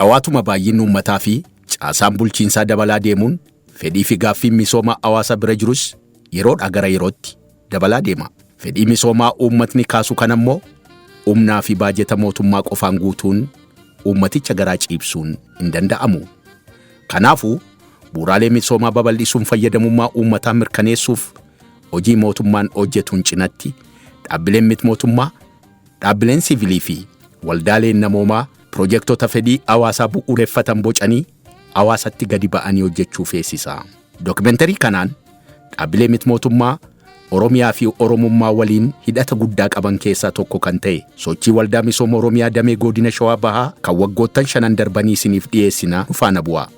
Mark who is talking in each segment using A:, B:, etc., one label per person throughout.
A: Dhawaatuma baay'inni uummataa fi caasaan bulchiinsaa dabalaa deemuun fedhii fi gaaffiin misoomaa hawaasa bira jirus yeroodhaa gara yerootti dabalaa deema. Fedhii misoomaa uummatni kaasu kana immoo humnaa fi baajeta mootummaa qofaan guutuun uummaticha garaa ciibsuun hin danda'amu. Kanaafuu bu'uuraalee misoomaa babal'isuun fayyadamummaa uummataa mirkaneessuuf hojii mootummaan hojjetuun cinatti dhaabbileen miti mootummaa, dhaabbileen siivilii fi waldaaleen namoomaa piroojektota fedhii hawaasaa bu'uureffatan bocanii hawaasatti gadi ba'anii hojjechuu feesisa. Dookumentarii kanaan dhaabbilee miti mootummaa Oromiyaa fi Oromummaa waliin hidhata guddaa qaban keessaa tokko kan ta'e sochii waldaa misooma Oromiyaa damee godina Shawaa Bahaa kan waggoottan shanan darbanii isiniif dhiyeessina nu faana bu'aa.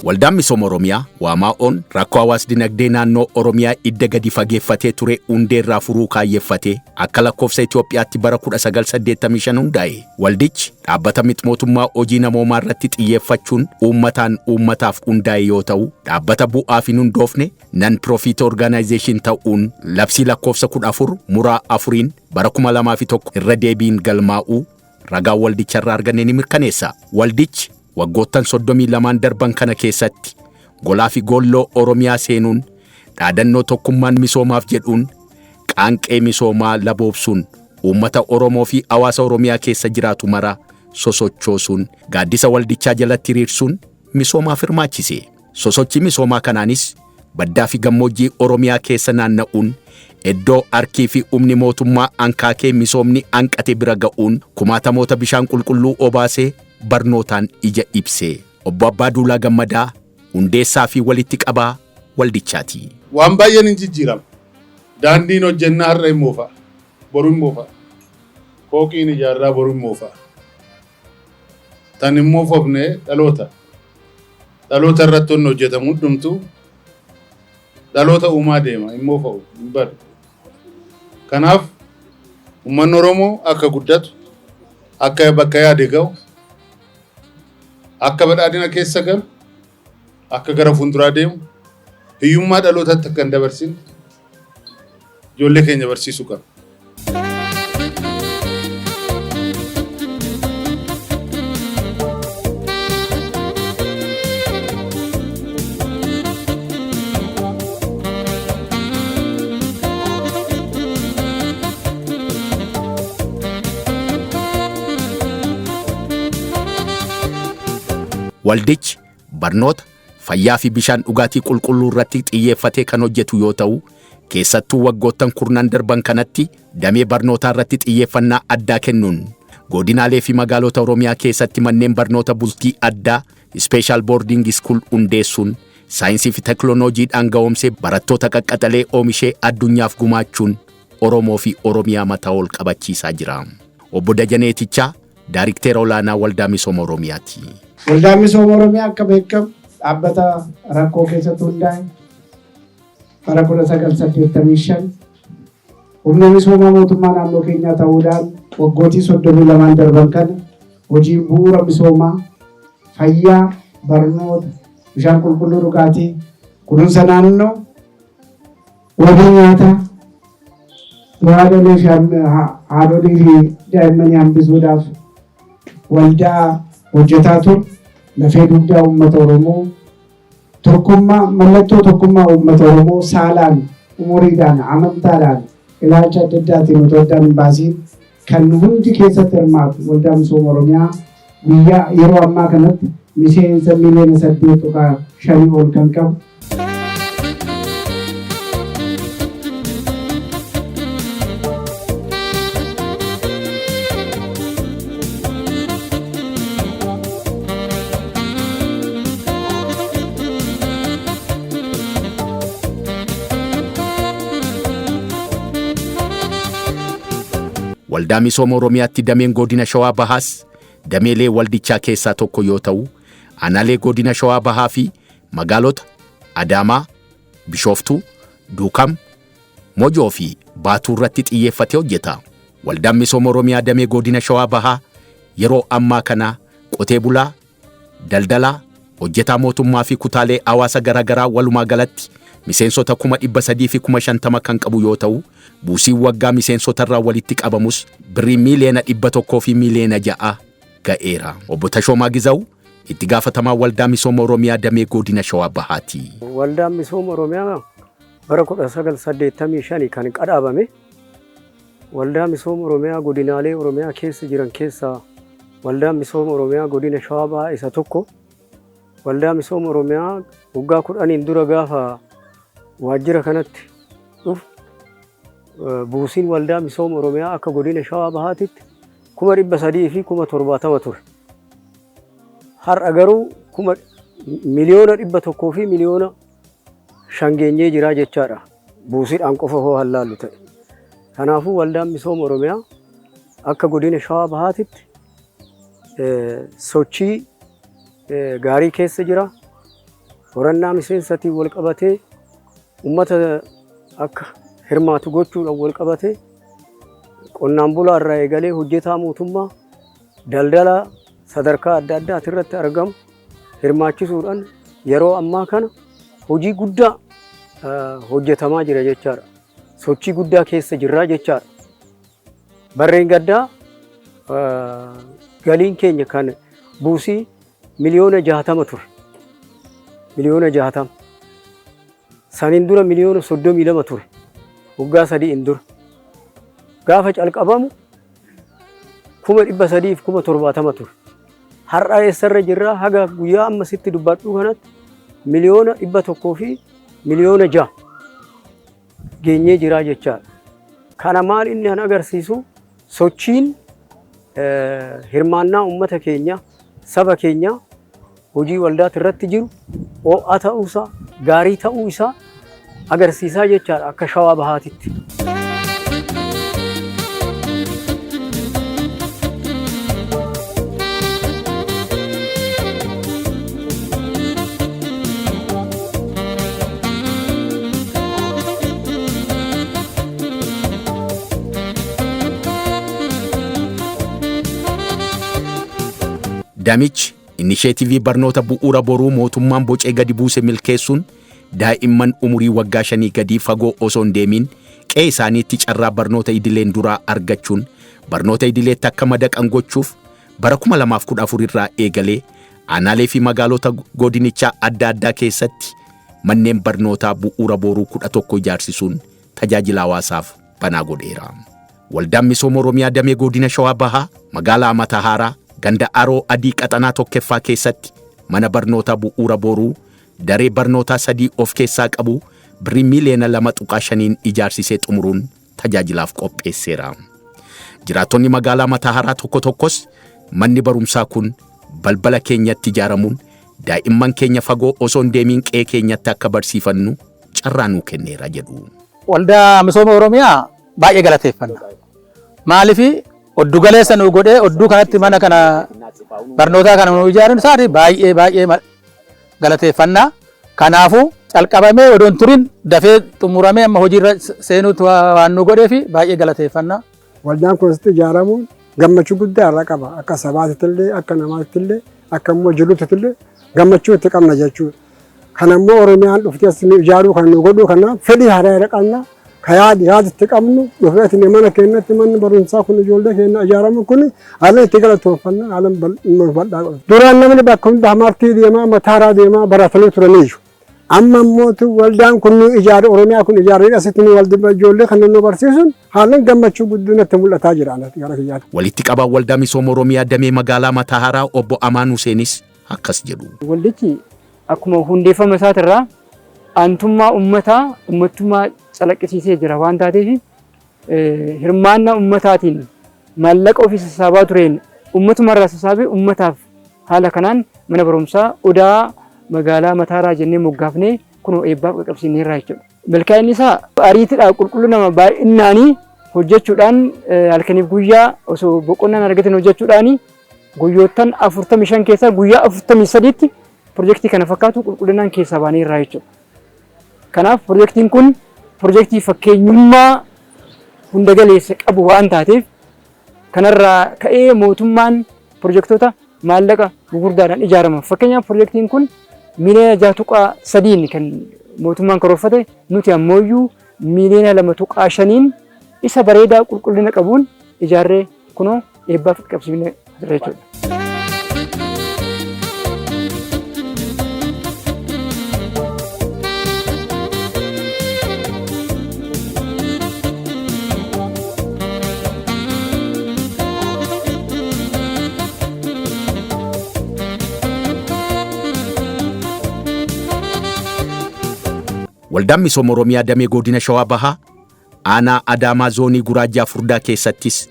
A: Waldaan misooma Oromiyaa Waamaa'oon rakkoo hawaas dinagdee naannoo Oromiyaa idda gadi fageeffatee ture hundeerraa furuu kaayyeeffatee akka lakkoofsa Itoophiyaatti bara 1985 hundaa'e. Waldichi dhaabbata miti mootummaa hojii namoomaa irratti xiyyeeffachuun uummataan uummataaf hundaa'e yoo ta'u, dhaabbata bu'aaf hin hundoofne non profit organization ta'uun labsii lakkoofsa 14 muraa 4 bara 2001 irra deebiin galmaa'uu ragaan waldicharraa arganne ni mirkaneessa. Waldichi waggoottan 32 darban kana keessatti golaa fi golloo Oromiyaa seenuun dhaadannoo tokkummaan misoomaaf jedhuun qaanqee misoomaa laboobsuun uummata Oromoo fi hawaasa Oromiyaa keessa jiraatu mara sosochoosuun gaaddisa waldichaa jalatti hiriirsuun misoomaaf hirmaachise. Sosochii misoomaa kanaanis baddaa fi gammoojjii Oromiyaa keessa naanna'uun iddoo harkii fi humni mootummaa ankaakee misoomni hanqate bira ga'uun kumaatamoota bishaan qulqulluu obaasee barnootaan ija ibse. Obbo Abbaa Duulaa Gammadaa hundeessaa fi walitti qabaa waldichaati.
B: Waan baay'een hin jijjiirama. Daandiin hojjennaa har'a hin moofa'a. Boru hin moofa'a. Fooqiin ijaarraa boru hin moofa'a. Tan hin moofofne dhaloota. Dhaloota irratti wanni hojjetamu hundumtuu dhaloota uumaa deema hin moofa'u hin badu. Kanaaf uummanni Oromoo akka guddatu, akka bakka yaade ga'u, akka badhaadhina keessa galu, akka gara fuulduraa deemu, hiyyummaa dhalootatti akka hin dabarsine ijoollee keenya barsiisuu qabna.
A: Waldichi barnoota, fayyaa fi bishaan dhugaatii qulqulluu irratti xiyyeeffatee kan hojjetu yoo ta'u, keessattuu waggoottan kurnan darban kanatti damee barnootaa irratti xiyyeeffannaa addaa kennuun godinaalee fi magaalota Oromiyaa keessatti manneen barnoota bultii addaa Special Boarding School hundeessuun saayinsii fi teknooloojiidhaan ga'oomsee barattoota qaqqaxalee oomishee addunyaaf gumaachuun Oromoo fi Oromiyaa mataa ol qabachiisaa jira. Obbo Dajanee Tichaa Daariktera olaanaa Waldaa Misooma Oromiyaati.
C: Waldaan Misooma Oromiyaa akka beekamu dhaabbata rakkoo keessatti hundaa'e bara 1985 humna misoomaa mootummaa naannoo keenyaa ta'uudhaan waggootii 32 darban kana hojii bu'uura misoomaa, fayyaa, barnoota, bishaan qulqulluu dhugaatii, kunuunsa naannoo, wabii nyaataa, haadholii fi haadholii fi daa'immanii hambisuudhaaf waldaa hojjetaa ture lafee dugdaa uummata Oromoo tokkummaa mallattoo tokkummaa uummata Oromoo saalaan, umuriidhaan, amantaadhaan, ilaalcha adda addaatiin otoo addaan hin baasiin kan hundi keessatti hirmaatu waldaa misooma Oromiyaa guyyaa yeroo ammaa kanatti miseensa miliyoona 8.5 ol kan qabu.
A: Waldaa Misooma Oromiyaatti dameen godina Shawaa Bahaas dameelee waldichaa keessaa tokko yoo ta'u, aanaalee godina Shawaa Bahaa fi magaalota Adaamaa, Bishooftuu, Duukam, Mojoo fi Baatuu irratti xiyyeeffatee hojjeta. Waldaan Misooma Oromiyaa Damee Godina Shawaa Bahaa yeroo ammaa kana qotee bulaa, daldalaa, hojjetaa mootummaa fi kutaalee hawaasa garaagaraa walumaa galatti miseensota 350,000 kan qabu yoo ta'u, buusiin waggaa miseensotarraa walitti qabamus birrii 106 miiliyoona ga'eera. Obbo Tashoomaa Gizaw itti gaafatamaa Waldaa Misooma Oromiyaa Damee Godina Shawaa Bahaati.
D: Waldaan Misooma Oromiyaa bara 1985 kan qadhaabame. Waldaa Misooma Oromiyaa godinaalee Oromiyaa keessa jiran keessaa Waldaan Misooma Oromiyaa godina Shawaa Bahaa isa tokko. Waldaa Misooma Oromiyaa waggaa 10n dura gaafa waajjira kanatti dhufu, buusiin Waldaa Misooma Oromiyaa akka godina Shawaa Bahaatitti 370,000 ture. Har'a garuu 105 miiliyoona geenyee jira jechaadha. Buusiidhaan qofa hoo hallaallu ta'e. Kanaafuu Waldaan Misooma Oromiyaa akka godina Shawaa Bahaatitti sochii gaarii keessa jira. Horannaa miseensatiin wal qabatee, uummata akka hirmaatu gochuudhaan wal qabatee, qonnaan bulaa irraa eegalee hojjetaa mootummaa, daldala sadarkaa adda addaati irratti argamu hirmaachisuudhaan yeroo ammaa kana hojii guddaa hojjetamaa jira jechaadha. Sochii guddaa keessa jirraa jechaadha. Barreen gaddaa galiin keenya kan buusii 60 miliyoona ture. 60 miliyoona. Saniin dura 32 miliyoona ture. Waggaa 3n dura. Gaafa calqabamu 370,000 ture. Har'a eessarra jirraa? Haga guyyaa amma sitti dubbadhu kanatti 106 miiliyoona geenyee jiraa jechaadha. Kana maal inni kan agarsiisu, sochiin hirmaannaa uummata keenya, saba keenya hojii waldaati irratti jiru ho'aa ta'uusaa, gaarii ta'uu isaa agarsiisaa jechaadha akka Shawaa Bahaatitti.
A: Damichi inisheetivii barnoota bu'uura boruu mootummaan bocee gadi buuse milkeessuun daa'imman umurii waggaa 5 gadii fagoo osoo hin deemin qe'ee isaaniitti carraa barnoota idileen duraa argachuun barnoota idileetti akka madaqan gochuuf bara 2014 irraa eegalee aanaalee fi magaalota godinichaa adda addaa keessatti manneen barnootaa bu'uura boruu 11 ijaarsisuun tajaajila hawaasaaf banaa godheera. Waldaan Misooma Oromiyaa Damee Godina Shawaa Bahaa magaalaa Matahaaraa, ganda Aroo Adii, qaxanaa tokkoffaa keessatti mana barnootaa bu'uura boruu daree barnootaa sadii of keessaa qabu birrii 2.5 miiliyoonaan ijaarsisee xumuruun tajaajilaaf qopheesseera. Jiraattonni magaalaa Mataharaa tokko tokkos manni barumsaa kun balbala keenyatti ijaaramuun daa'imman keenya fagoo osoo hin deemin qe'ee keenyatti akka barsiifannu carraa nuu kenneera jedhu.
E: Waldaa Misooma Oromiyaa baay'ee galateeffanna. Maaliif, oddu galeessa nu godhee odduu kanatti mana kana barnootaa kana nu ijaaruun isaati baay'ee baay'ee galateeffannaa. Kanaafuu calqabamee odoon turin dafee xumuramee amma hojiirra seenuutu waan nu godheef baay'ee galateeffannaa.
F: Waldaan kun asitti ijaaramuun gammachuu guddaa irra qaba. Akka sabaatitti illee, akka namaatti illee, akka immoo jiruutti illee gammachuu itti qabna jechuudha. Kana immoo Oromiyaan dhuftee as nu ijaaruu kan nu godhuu kana fedhii haaraa irra qabna. Ka yaada itti qabnu dhufee itti mana keenyatti manni barumsaa kun ijoollee keenya ijaaramu kun haala itti galatoonfanna, haala bal'aa godha. Duraan namni bakka hunda hamartii deemaa, Mataaraa deemaa baratanii turaniiru. Amma immoo waldaan kun nu ijaare, Oromiyaa kun ijaaree asitti nu waldaa ijoollee kan nu barsiisuun haalaan gammachuu guddoo natti mul'ataa jira gara kiyyaatti.
A: Walitti qabaan Waldaa Misooma Oromiyaa Damee Magaalaa Mataharaa Obbo Amaan Huseenis akkas jedhu.
G: Waldichi akkuma hundeeffama isaatirraa aantummaa uummataa, uummattummaa calaqqisiisee jira waan taateef, hirmaannaa uummataatiin maallaqa ofii sassaabaa tureen uummatumarraa sassaabee uummataaf haala kanaan mana barumsaa Odaa magaalaa Mataaraa jennee moggaafnee kunoo eebbaaf qaqqabsiineerra jechuudha. Milkaa'inni isaa ariitiidhaan, qulqullina baay'innaanii hojjechuudhaan, halkaniif guyyaa osoo boqonnaan argatin hojjechuudhaan, guyyoottan 45 keessaa guyyaa 43tti pirojektii kana fakkaatu qulqullinaan keessaa baaneerra jechuudha. Kanaaf pirojektiin kun pirojektii fakkeenyummaa hunda galeessa qabu waan taateef Kanarraa ka'ee mootummaan pirojektoota maallaqa gugurdaadhaan ijaaraman. Fakkeenyaaf, pirojektiin kun miiliyoona 6.3n kan mootummaan karoorfate, nuti ammooyyuu miiliyoona 2.5n isa bareedaa qulqullina qabuun ijaarree kunoo eebbaaf qabsiifnee jira jechuudha.
A: Waldaan Misooma Oromiyaa damee godina Shawaa Bahaa aanaa Adaamaa zoonii Guraajaa Furdaa keessattis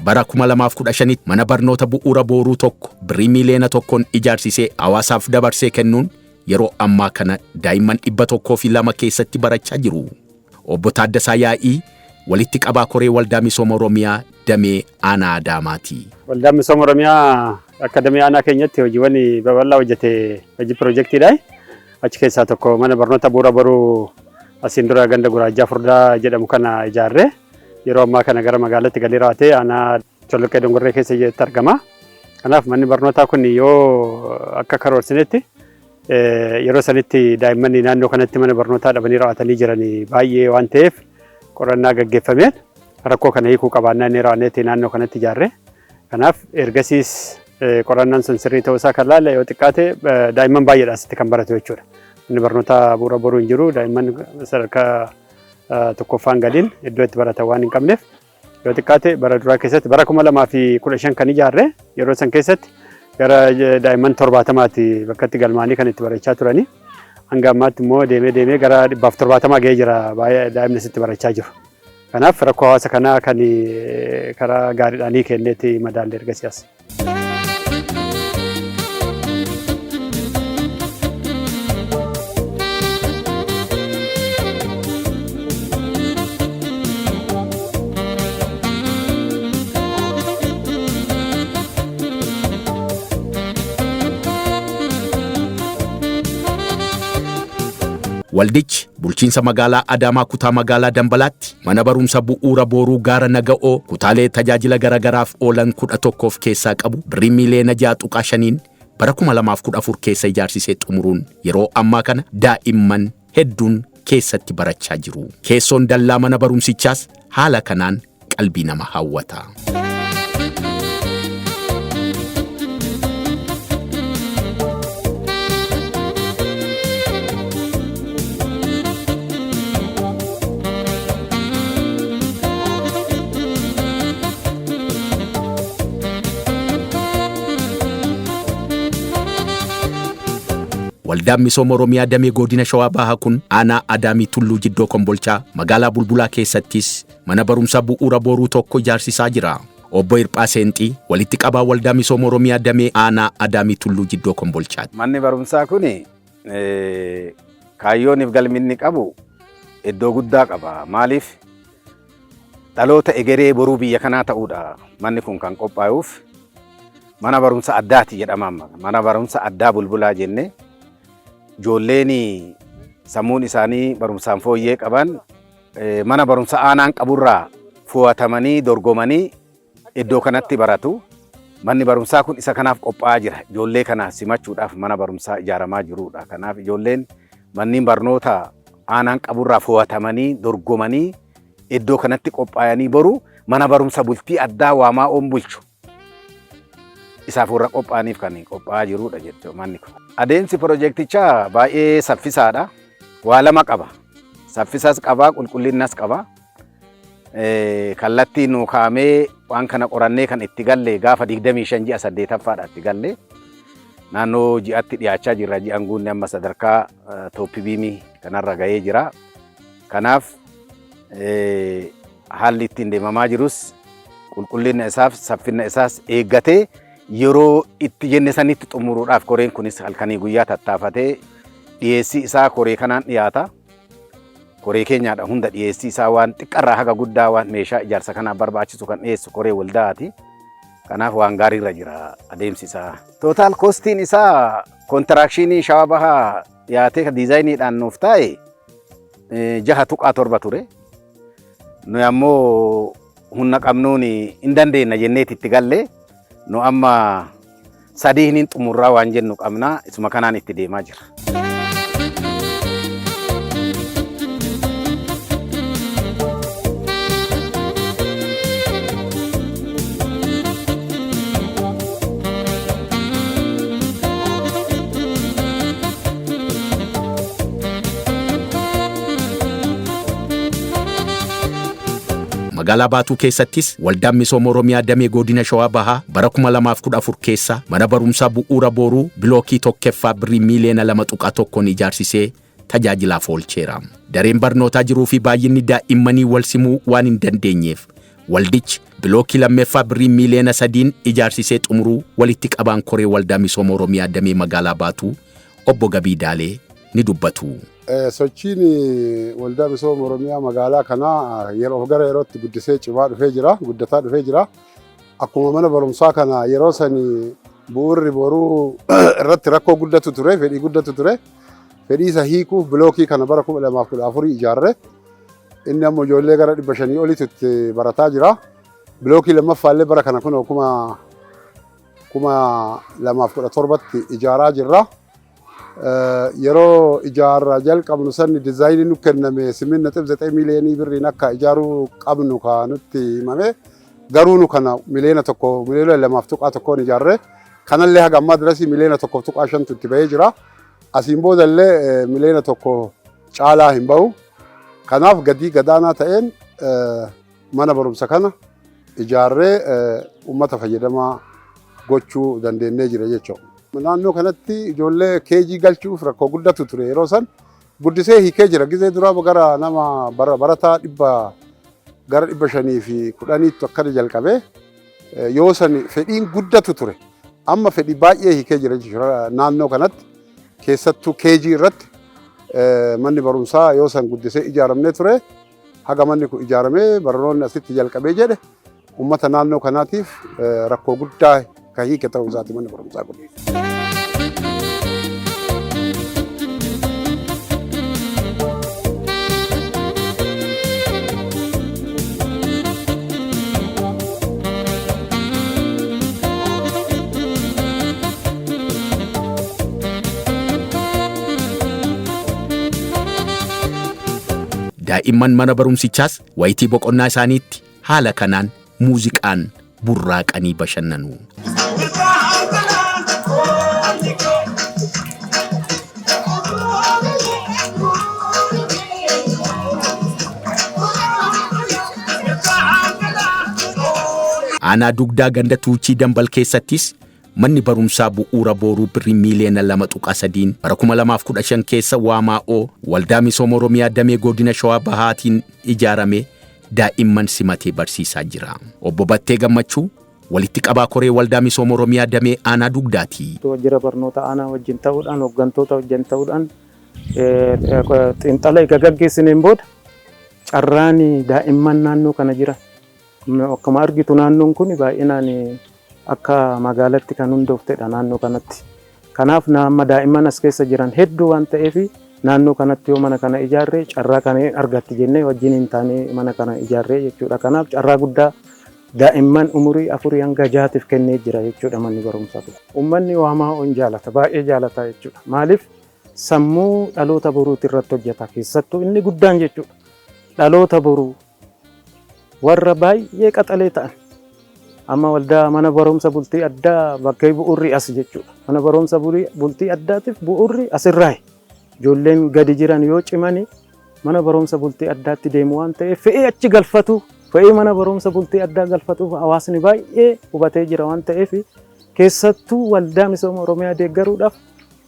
A: bara 2015 mana barnoota bu'uura booruu tokko birrii miiliyoona 1n ijaarsisee hawaasaaf dabarsee kennuun yeroo ammaa kana daa'imman 102 keessatti barachaa jiru. Obbo Taaddasaa Yaa'ii walitti qabaa koree Waldaa Misooma Oromiyaa damee aanaa Adaamaati.
H: Waldaan Misooma Oromiyaa akka damee aanaa keenyatti hojiiwwan babal'aa hojjete, hojii piroojeektiidha. Achi keessaa tokko mana barnoota bu'uura boruu asiin dura ganda Guraajaa Furdaa jedhamu kana ijaarre, yeroo ammaa kana gara magaalaatti galii raawwatee aanaa Colloqqee Dongorree keessa argama. Kanaaf manni barnootaa kun yoo akka karoorsinetti yeroo sanitti daa'imman naannoo kanatti mana barnootaa dhabanii raawwatanii jiran baay'ee waan ta'eef, qorannaa gaggeeffameen rakkoo kana hiikuu qabaannaa inni raawwanneetti naannoo kanatti ijaarre. Kanaaf ergasiis qorannaan sun sirrii ta'uu isaa kan laalle, yoo xiqqaate daa'imman baay'eedha asitti kan baratu jechuudha. Manni barnootaa bu'uura boruu hin jiru, daa'imman sadarkaa tokkoffaan galiin iddoo itti baratan waan hin qabneef, yoo xiqqaate bara duraa keessatti, bara 2015 kan ijaarre, yeroo san keessatti gara daa'imman 70ti bakka itti galmaanii kan itti barachaa turanii. Hanga ammaatti immoo deemee deemee gara 170 ga'ee jira, baay'ee daa'imni asitti barachaa jiru. Kanaaf rakkoo hawaasa kanaa kan karaa gaariidhaan hiikenneetti madaalle ergasii as.
A: Waldichi bulchiinsa magaalaa Adaamaa kutaa magaalaa Dambalaatti mana barumsa bu'uura booruu gaara Naga'oo kutaalee tajaajila garaagaraaf oolan 11 of keessaa qabu birrii miiliyoona 6.5n bara 2014 keessa ijaarsisee xumuruun yeroo ammaa kana daa'imman hedduun keessatti barachaa jiru. Keessoon dallaa mana barumsichaas haala kanaan qalbii nama hawwata. Waldaan Misooma Oromiyaa damee godina Shawaa Bahaa kun aanaa Adaamii Tulluu Jiddoo Kombolchaa magaalaa Bulbulaa keessattis mana barumsaa bu'uura boruu tokko ijaarsisaa jira. Obbo Hirphaa Seenxii walitti qabaa Waldaa Misooma Oromiyaa damee aanaa Adaamii Tulluu Jiddoo Kombolchaati.
I: Manni barumsaa kun kaayyooniif galmi inni qabu iddoo guddaa qaba. Maaliif, dhaloota egeree boruu biyya kanaa ta'uudha manni kun kan qophaa'uuf. Mana barumsa addaati jedhama amma. Mana barumsa addaa Bulbulaa jenne, ijoolleen sammuun isaanii barumsaan fooyyee qaban mana barumsa aanaan qaburraa fo'atamanii dorgomanii iddoo kanatti baratu. Manni barumsaa kun isa kanaaf qophaa'aa jira. Ijoollee kana simachuudhaaf mana barumsaa ijaaramaa jirudha. Kanaaf ijoolleen manneen barnoota aanaan qaburraa fo'atamanii dorgomanii iddoo kanatti qophaa'anii boru mana barumsa bultii addaa waamaa oon bulchu isaaf warra qophaa'aniif kan qophaa'aa jirudha jechuudha manni kun. Adeemsi pirojektichaa baay'ee saffisaadha. Waa lama qaba. Saffisas qaba, qulqullinnas qaba. Kallattii nu kaa'amee waan kana qorannee kan itti galle gaafa 25 ji'a saddeetaffaadha itti galle. Naannoo ji'atti dhiyaachaa jirra. Ji'an guunne amma sadarkaa top beamii kanarra gahee jira. Kanaaf haalli ittiin deemamaa jirus qulqullina isaaf saffina isaas eeggatee yeroo itti jenne sanitti xumuruudhaaf koreen kunis halkanii guyyaa tattaafatee dhiyeessii isaa koree kanaan dhiyaata. Koree keenyaadha hunda dhiyeessii isaa, waan xiqqarraa haga guddaa waan meeshaa ijaarsa kanaaf barbaachisu kan dhiyeessu koree waldaati. Kanaaf waan gaariirra jira adeemsi isaa. Total costiin isaa constructionii Shawaa Bahaa dhiyaatee designiidhaan nuuf taa'e 6.7 ture. Nuyi ammoo Humna qabnuun hin dandeenya jenneeti itti galle nu amma sadii hin xumurraa waan jennu qabna isuma kanaan itti deemaa jira.
A: Magaalaa Baatuu keessattis Waldaan Misooma Oromiyaa damee godina Shawaa Bahaa bara 2014 keessa mana barumsaa bu'uura booruu bilookii tokkoffaa birrii miiliyoona 2.1 ijaarsisee tajaajilaaf oolcheera. Dareen barnootaa jiruu fi baay'inni daa'immanii wal simuu waan hin dandeenyeef waldichi bilookii lammeeffaa birrii miiliyoona 3 ijaarsisee xumuruu walitti qabaan koree Waldaa Misooma Oromiyaa damee magaalaa Baatuu obbo Gabii Daalee ni dubbatu.
J: Sochiin Waldaa Misooma Oromiyaa magaalaa kanaa yeroo gara yerootti guddisee cimaa dhufee jira, guddataa dhufee jira. Akkuma mana barumsaa kana yeroo sani bu'uurri boruu irratti rakkoo guddatu ture, fedhii guddatu ture. Fedhii isa hiikuuf bilookii kana bara 2014 ijaarre. Inni ammoo ijoollee gara 500 olitu itti barataa jira. Bilookii lammaffaallee bara kana kun 2017tti ijaaraa jirra. Yeroo ijaarraa jalqabnu sanni dizaayinii nu kenname 8.9 miiliyoonii birriin akka ijaaruu qabnu ka nutti himame, garuu nu kana 1 miliyoona 2.1 miliyoona ijaarre. Kanallee haga ammaa dirasii 1.5 miliyoonatu itti bahee jira. Asiin boodallee 1 miliyoona caalaa hin bahu. Kanaaf gatii gadaanaa ta'een mana barumsa kana ijaarree uummata fayyadamaa gochuu dandeenyee jira jechuudha. Naannoo kanatti ijoollee keejii galchuuf rakkoo guddatu ture, yeroo san guddisee hiikee jira. Gizee duraa gara nama barataa gara 510tti akkana jalqabee yoo san fedhiin guddatu ture. Amma fedhii baay'ee hiikee jira jechuudha naannoo kanatti, keessattuu keejii irratti manni barumsaa yoo san guddisee ijaaramnee ture. Haga manni kun ijaaramee barnoonni asitti jalqabee jedhe uummata naannoo kanaatiif rakkoo guddaa kan hiike ta'uu isaati manni barumsaa kun.
A: Daa'imman mana barumsichaas wayitii boqonnaa isaaniitti haala kanaan muuziqaan burraaqanii bashannanu. Aanaa Dugdaa ganda Tuuchii Dambal keessattis manni barumsaa bu'uura booruu birrii miiliyoona 2.3 bara 2015 keessa Waamaa'oo Waldaa Misooma Oromiyaa damee godina Shawaa Bahaatiin ijaarame daa'imman simatee barsiisaa jira. Obbo Battee Gammachuu walitti qabaa koree Waldaa Misooma Oromiyaa damee aanaa Dugdaati.
K: Waajjira barnoota aanaa wajjin ta'uudhaan, hooggantoota wajjin ta'uudhaan xiinxala egaa gaggeessineen booda carraan daa'imman naannoo kana jiran, akkuma argitu naannoon kun baay'inaan akka magaalatti kan hundooftedha naannoo kanatti. Kanaaf amma daa'imman as keessa jiran hedduu waan ta'eef naannoo kanatti yoo mana kana ijaarre carraa kana argatti jennee wajjin hin taane mana kana ijaarree jechuudha. Kanaaf carraa guddaa daa'imman umurii 4 hanga 6tiif kennee jira jechuudha manni barumsaa kun. Uummanni waamaa on jaalata, baay'ee jaalata jechuudha. Maaliif? Sammuu dhaloota boruuti irratti hojjeta, keessattuu inni guddaan jechuudha. Dhaloota boruu warra baay'ee qaxalee ta'an amma waldaa mana barumsa bultii addaa bakkee bu'uurri as jechuudha. Mana barumsa bultii addaatiif bu'uurri asirraayi. Ijoolleen gadi jiran yoo cimani mana barumsa bultii addaatti deemu waan ta'eef fe'ee achi galfatu, fe'ee mana barumsa bultii addaa galfatuuf hawaasni baay'ee hubatee jira waan ta'eef keessattuu Waldaa Misooma Oromiyaa deeggaruudhaaf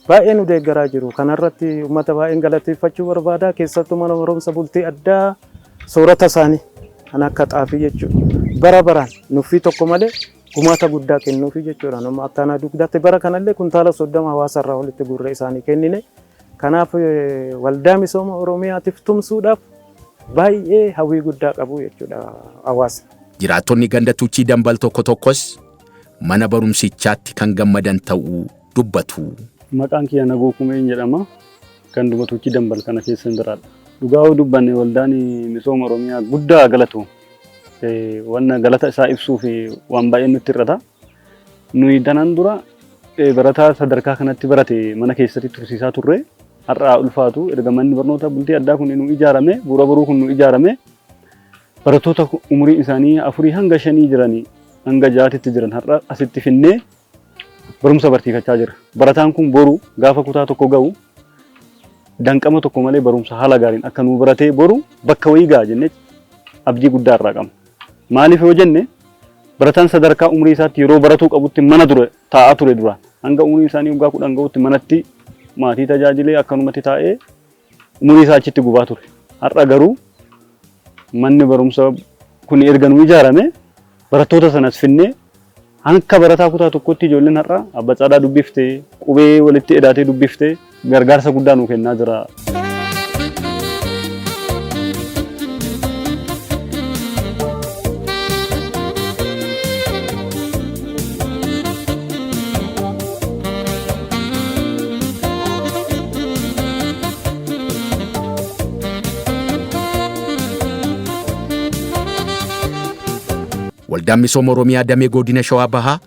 K: baay'ee nu deeggaraa jiru. Kanarratti uummata baay'een galateeffachuu barbaada. Keessattuu mana barumsa bultii addaa soorata isaanii kan akka xaafii jechuudha. Bara baraan nuffii tokko malee gumaata guddaa kennuufi jechuudha. Nama akka aanaa Dugdaatti bara kanallee kuntaala 30 hawaasa irraa walitti guurree isaanii kennine. Kanaaf Waldaa Misooma Oromiyaatiif tumsuudhaaf baay'ee hawwii guddaa qabu jechuudha hawaasni.
A: Jiraattonni ganda Tuchii Dambal tokko tokkos mana barumsichaatti kan gammadan ta'uu dubbatu.
L: Maqaan kiyya Nagoo Kumeen jedhama. Ganduma Tuchii Dambal kana keessa hin jiraadha. Dhugaa yoo dubbanne Waldaan Misooma Oromiyaa guddaa galatu. Wanna galata isaa ibsuu fi waan baay'ee nutti hir'ata. Nuyi danaan dura barataa sadarkaa kanatti barate mana keessatti tursiisaa turre. Har'a ulfaatu erga manni barnoota bultii addaa kun nu ijaarame, bu'uura boruu kun nu ijaarame, barattoota umuriin isaanii 4 hanga 5 jiranii hanga 6tti jiran har'a asitti finnee barumsa barsiifachaa jira. Barataan kun boru gaafa kutaa 1 ga'u danqama tokko malee barumsa haala gaariin akka nu baratee boru bakka wayii ga'a jennee abdii guddaa irraa qabna. Maaliif yoo jenne, barataan sadarkaa umrii isaatti yeroo baratuu qabutti mana dura taa'aa ture. Duraan hanga umrii isaanii waggaa 10 ga'utti manatti maatii tajaajilee akkanumatti taa'ee umurii isaa achitti gubaa ture. Har'a garuu manni barumsa kun erga nu ijaarame barattoota sanas finnee hanga barataa kutaa 1tti ijoolleen har'a abbatsaadaa dubbiftee, qubee walitti edaatee dubbiftee gargaarsa guddaa nuu kennaa jira.
A: Waldaan Misooma Oromiyaa damee godina Shawaa Bahaa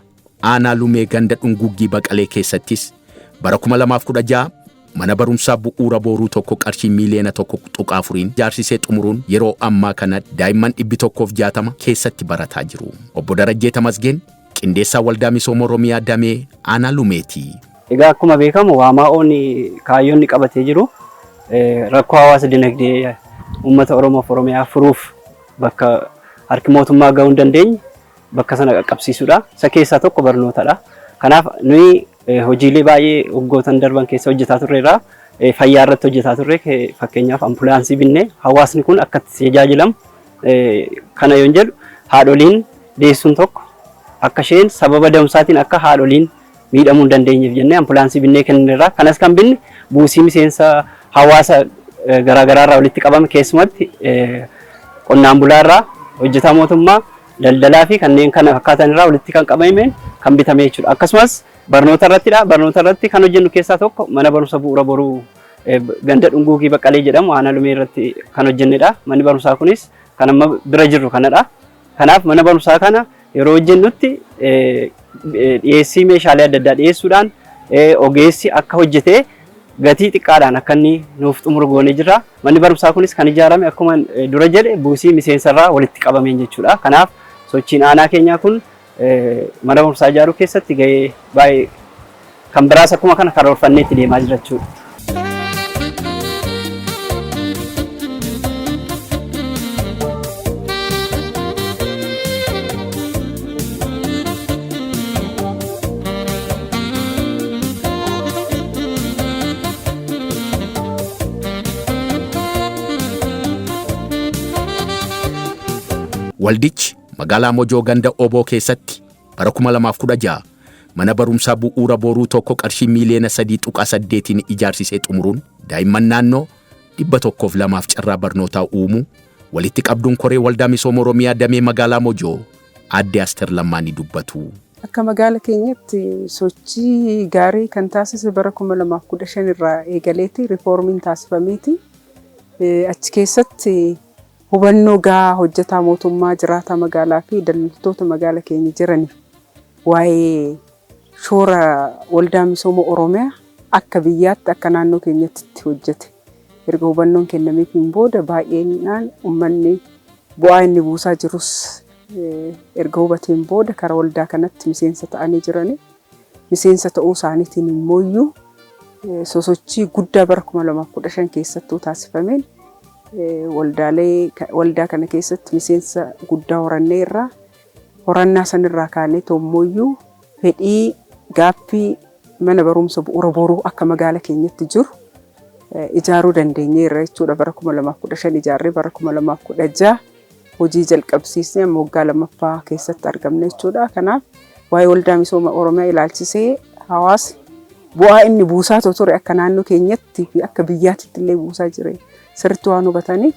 A: aanaa Lumee ganda Dhunguggii Baqalee keessattis bara 2016 mana barumsaa bu'uura booruu tokko qarshii miiliyoona 1.4n ijaarsisee xumuruun yeroo ammaa kana daa'imman 160 keessatti barataa jiru. Obbo Darajjee Tamasgeen qindeessaa Waldaa Misooma Oromiyaa damee aanaa Lumeeti.
M: Egaa akkuma beekamu WMAO'n kaayyoon qabatee jiru rakkoo hawaasa dinagdee uummata Oromoof Oromiyaa furuuf bakka harki mootummaa gahuu hin dandeenye bakka sana qaqqabsiisuudha. Isa keessaa tokko barnootadha. Kanaaf nuyi hojiilee baay'ee waggootan darban keessa hojjetaa turreerra. Fayyaa irratti hojjetaa turre, fakkeenyaaf ambulaansii binnee hawaasni kun akka itti tajaajilamu. Kana yoon jedhu, haadholiin deessuun tokko akka isheen sababa da'umsaatiin akka haadholiin miidhamuu hin dandeenyeef jennee ambulaansii binnee kennineerra. Kanas kan binne buusii miseensa hawaasa garaagaraa irraa walitti qabame, keessumatti qonnaan bulaa irraa, hojjetaa mootummaa, daldalaa fi kanneen kana fakkaatan irraa walitti kan qabameen kan bitame jechuudha. Akkasumas barnoota irrattidha. Barnoota irratti kan hojjennu keessaa tokko mana barumsa bu'uura boruu ganda Dhunguugii Baqqalee jedhamu aanaa Lumee irratti kan hojjennedha. Manni barumsaa kunis kan amma bira jirru kanadha. Kanaaf mana barumsaa kana yeroo hojjennutti dhiyeessii meeshaalee adda addaa dhiyeessuudhaan ogeessi akka hojjetee gatii xiqqaadhaan akka inni nuuf xumuru goonee jirra. Manni barumsaa kunis kan ijaarame akkuma dura jedhe buusii miseensarraa walitti qabameen jechuudha. Kanaaf sochiin aanaa keenyaa kun mana barumsaa ijaaruu keessatti gahee baay'ee kan biraas akkuma kana karoorfannee itti deemaa jira jechuudha.
A: Waldichi magaalaa Mojoo ganda Oboo keessatti bara 2016 mana barumsaa bu'uura boruu tokko qarshii miiliyoona 3.8n ijaarsisee xumuruun daa'imman naannoo 102f carraa barnootaa uumuu walitti qabduun koree Waldaa Misooma Oromiyaa damee magaalaa Mojoo Aadde Asteer Lammaa ni dubbatu.
N: Akka magaala keenyatti sochii gaarii kan taasise bara 2015 irraa eegaleeti riifoormiin taasifameeti. Achi keessatti hubannoo gahaa hojjetaa mootummaa, jiraataa magaalaa fi daldaltoota magaala keenya jiraniif waa'ee shoora Waldaa Misooma Oromiyaa akka biyyaatti, akka naannoo keenyatti itti hojjete. Erga hubannoon kennameefiin booda baay'inaan uummanni bu'aa inni buusaa jirus erga hubateen booda karaa waldaa kanatti miseensa ta'anii jirani. Miseensa ta'uu isaaniitiin immoo sosochii guddaa bara 2015 keessattuu taasifameen waldaalee waldaa kana keessatti miseensa guddaa horannee irraa, horannaa sanirraa kaanee tommooyyuu fedhii gaaffii mana barumsa bu'uura boruu akka magaala keenyatti jiru ijaaruu dandeenyeerra jechuudha. Bara 2015 ijaarree bara 2016 hojii jalqabsiisnee amma waggaa lammaffaa keessatti argamne jechuudha. Kanaaf waa'ee Waldaa Misooma Oromiyaa ilaalchisee hawaasni bu'aa inni buusaa ture akka naannoo keenyatti fi akka biyyaatti illee buusaa jire sirriitti waan hubataniif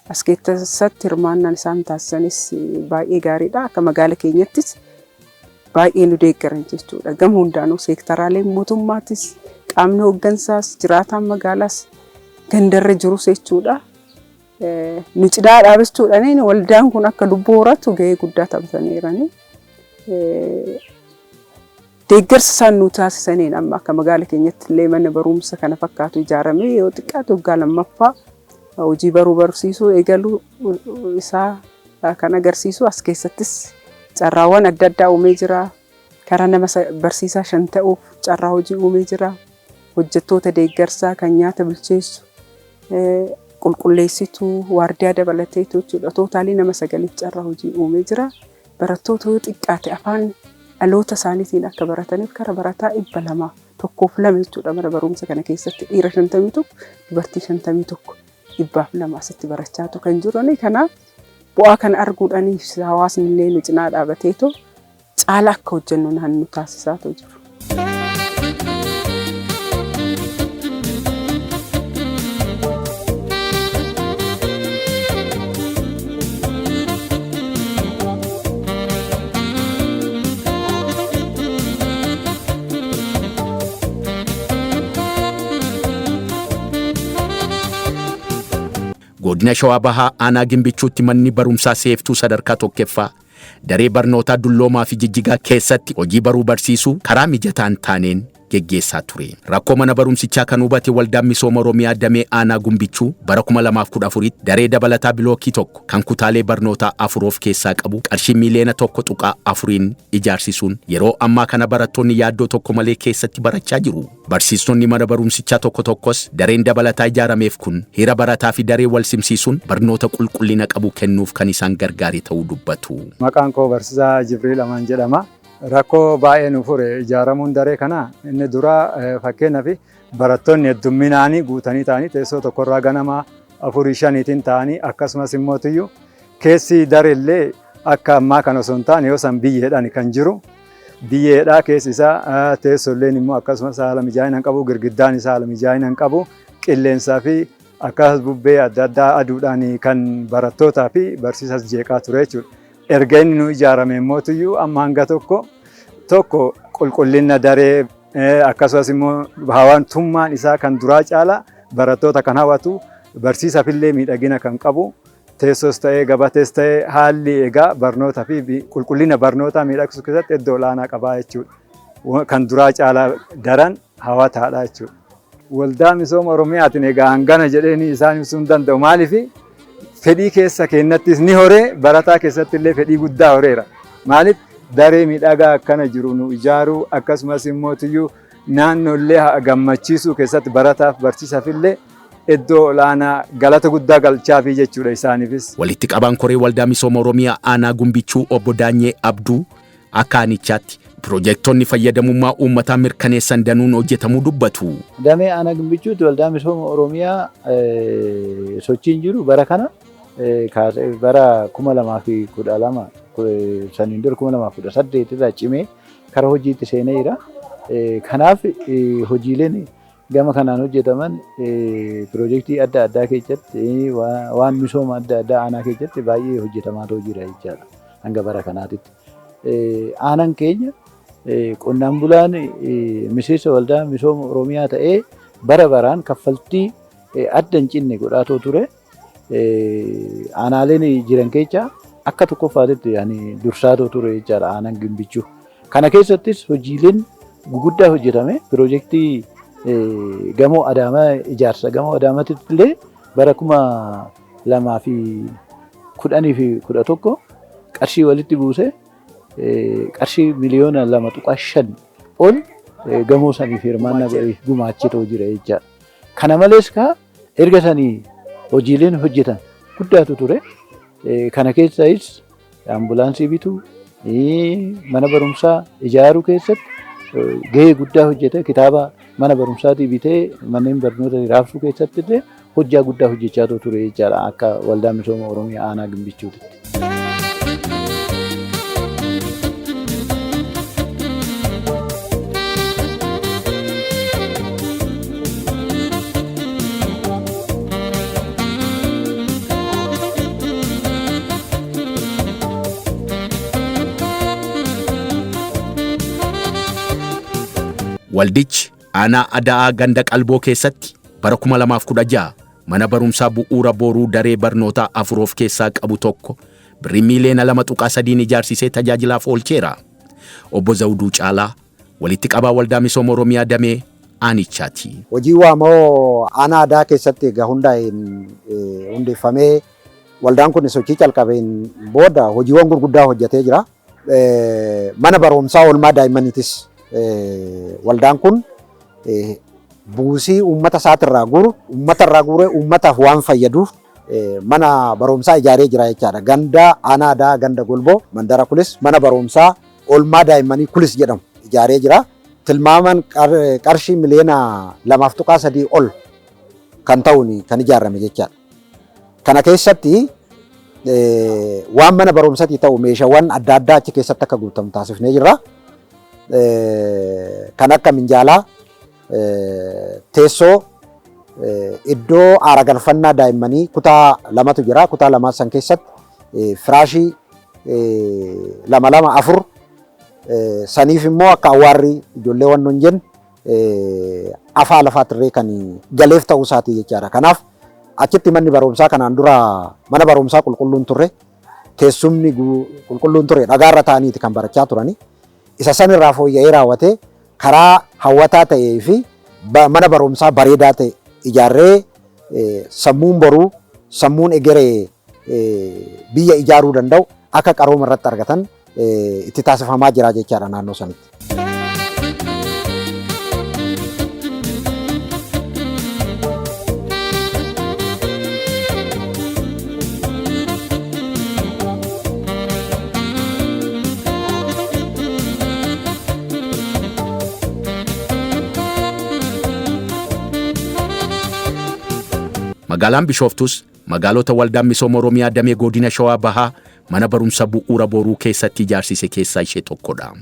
N: as keessatti hirmaannaan isaan taasisanis baay'ee gaariidha. Akka magaala keenyattis baay'ee nu deeggaran jechuudha. Gama hundaanuu seektaraaleen mootummaattis, qaamni hooggansaas, jiraataan magaalaas, gandarra jirus jechuudha. Nu cinaa dhaabachuudhaan waldaan kun akka lubbuu horatu gahee guddaa taphataniirani. Deeggarsa isaan nu taasisaniin amma akka magaala keenyatti illee mana barumsa kana fakkaatu ijaaramee yoo xiqqaate waggaa lammaffaa hojii baruu barsiisuu eegaluu isaa kan agarsiisu as keessattis carraawwan adda addaa uumee jira. Karaa nama barsiisaa 5 ta'uuf carraa hojii uumee jira. Hojjettoota deeggarsaa kan nyaata bilcheessu, qulqulleessituu, waardiyaa dabalateetu jechuudha. Tootaalii nama 9 carraa hojii uumee jira. Barattoota yoo xiqqaate afaan dhaloota isaaniitiin akka barataniif karaa barataa 200 tokkoof 2 jechuudha mana barumsa kana keessatti dhiira 51 dubartii 51 202 asitti barachaatu kan jirani. Kanaaf bu'aa kana arguudhaan hawaasni illee nu cinaa dhaabateetu caala akka hojjennu naannoo taasisaatu jiru.
A: Godina Shawaa Bahaa aanaa Gimbichuutti manni barumsaa seeftuu sadarkaa tokkoffaa daree barnootaa dulloomaa fi jijjigaa keessatti hojii baruu barsiisuu karaa mijataan taaneen geggeessaa ture. Rakkoo mana barumsichaa kan hubate Waldaan Misooma Oromiyaa damee aanaa Gumbichuu bara 2014 daree dabalataa bilookii 1 kan kutaalee barnootaa 4 of keessaa qabu qarshii miiliyoona 1.4 ijaarsisuun yeroo ammaa kana barattoonni yaaddoo tokko malee keessatti barachaa jiru. Barsiistonni mana barumsichaa tokko tokkos dareen dabalataa ijaarameef kun hira barataa fi daree wal simsiisuun barnoota qulqullina qabu kennuuf kan isaan gargaare ta'uu dubbatu.
O: Maqaan koo Barsiisaa Jibriil Amaan jedhama. Rakkoo baay'ee nu fure ijaaramuun daree kana inni dura fakkeenyaaf barattoonni heddumminaanii guutanii ta'anii teessoo tokkorraa ganama 4 5 ta'anii akkasumas immoo tuyyuu keessi dareellee akka ammaa kana osoo hin taane yoo san biyyeedhaan kan jiru biyyeedhaa keessi isaa teessoolleen immoo akkasumas haala mijaa'ina hin qabu girgiddaan isaa haala mijaa'ina hin qabu qilleensaa fi akkasumas bubbee adda addaa aduudhaan kan barattootaa fi barsiisas jeeqaa ture jechuudha. Erga inni nu ijaarame immoo tuyyuu amma hanga tokko tokko qulqullina daree akkasumas immoo hawwatummaan isaa kan duraa caala barattoota kan hawwatu barsiisaafillee miidhagina kan qabu teessoos ta'ee gabatees ta'ee haalli egaa barnootaa fi qulqullina barnootaa miidhagsuu keessatti iddoo olaanaa qabaa jechuudha. Kan duraa caalaa daran hawwataadha jechuudha. Waldaa Misooma Oromiyaatiin egaa hangana jedheen isaan ibsuu hin danda'u. Maaliif fedhii keessa keenyattis ni horee barataa keessatti illee fedhii guddaa horeera. Maaliif daree miidhagaa akkana jiru nu ijaaruu akkasumas immoo tuyyuu naannoollee gammachiisuu keessatti barataaf barsiisaaf illee iddoo olaanaa galata guddaa galchaafii jechuudha isaaniifis.
A: Walitti qabaan koree Waldaa Misooma Oromiyaa aanaa Gumbichuu obbo Daanyee Abduu akka aanichaatti piroojektonni fayyadamummaa uummataa mirkaneessan danuun hojjetamuu dubbatu.
P: Damee aanaa Gimbichuutti Waldaa Misooma Oromiyaa sochiin jiru bara kana bara 2012 saniin dura 2018 irraa cimee karaa hojiitti seenee jira. Kanaaf hojiileen gama kanaan hojjetaman piroojeektii adda addaa keessatti waan misooma adda addaa aanaa keessatti baay'ee hojjetamaa jira jechaadha hanga bara kanaatitti. Aanaan keenya qonnaan bulaan miseensa Waldaa Misooma Oromiyaa ta'ee bara baraan kaffaltii adda hin cinne godhaatoo ture. Aanaaleen jiran keessaa akka tokkoffaatitti dursaatoo ture jechaadha aanaan Gimbichuu. Kana keessattis hojiileen guguddaa hojjetame piroojeektii gamoo Adaamaa ijaarsa gamoo Adaamaatti illee bara 2010 fi 11 qarshii walitti buuse qarshii miliyoona 2.5 ol gamoo saniif hirmaannaa godhee gumaachitoo jira jechaadha. Kana malees kaa erga sanii hojiileen hojjetan guddaatu ture. Kana keessaayis ambulaansii bituu, mana barumsaa ijaaruu keessatti gahee guddaa hojjete. Kitaaba mana barumsaatii bitee manneen barnoota raabsuu keessatti illee hojjaa guddaa hojjechaa ture jechaadha akka Waldaa Misooma Oromiyaa aanaa Gimbichuutitti.
A: Waldichi aanaa Ada'aa ganda Qalboo keessatti bara 2016 mana barumsaa bu'uura boruu daree barnootaa 4 of keessaa qabu tokko birrii miiliyoona 2.3n ijaarsisee tajaajilaaf oolcheera. Obbo Zawuduu Caalaa walitti qabaa Waldaa Misooma Oromiyaa damee aanichaati.
Q: Hojii Waamoo aanaa aadaa keessatti egaa hundaa'een hundeeffamee waldaan kun sochii calqabeen booda hojiiwwan gurguddaa hojjetee jira. Mana barumsaa oolmaa daa'immaniitis waldaan kun buusii uummata isaatirraa guuru uummata irraa guuree uummataaf waan fayyaduuf mana barumsaa ijaaree jira jechaadha. Ganda aanaa aadaa ganda golboo mandara kulis mana barumsaa oolmaa daa'immanii kulis jedhamu ijaaree jira. Tilmaaman qarshii miliyoona 2.3 ol kan ta'uun kan ijaarame jechaadha. Kana keessatti waan mana barumsatii ta'u meeshaawwan adda addaa achi keessatti akka guutamu taasifnee jirra. Kan akka minjaalaa, teessoo, iddoo aara galfannaa daa'immanii kutaa 2tu jira. Kutaa 2 san keessatti firaashii 2 2 4 saniif immoo akka awwaarri ijoollee waan nun jenne afaa lafaatirree kan galeef ta'uu isaatii jechaadha. Kanaaf achitti manni barumsaa kanaan dura mana barumsaa qulqulluun turre, teessumni qulqulluun ture, dhagaarra ta'aniiti kan barachaa turani. Isa sanirraa fooyya'ee raawwatee karaa hawwataa ta'ee fi mana barumsaa bareedaa ta'e ijaarree sammuun boruu sammuun egeree biyya ijaaruu danda'u akka qarooma irratti argatan itti taasifamaa jira jechaadha naannoo sanitti.
A: Magaalaan Bishooftus magaalota Waldaan Misooma Oromiyaa damee godina Shawaa Bahaa mana barumsa bu'uura boruu keessatti ijaarsise keessaa ishee tokkodha.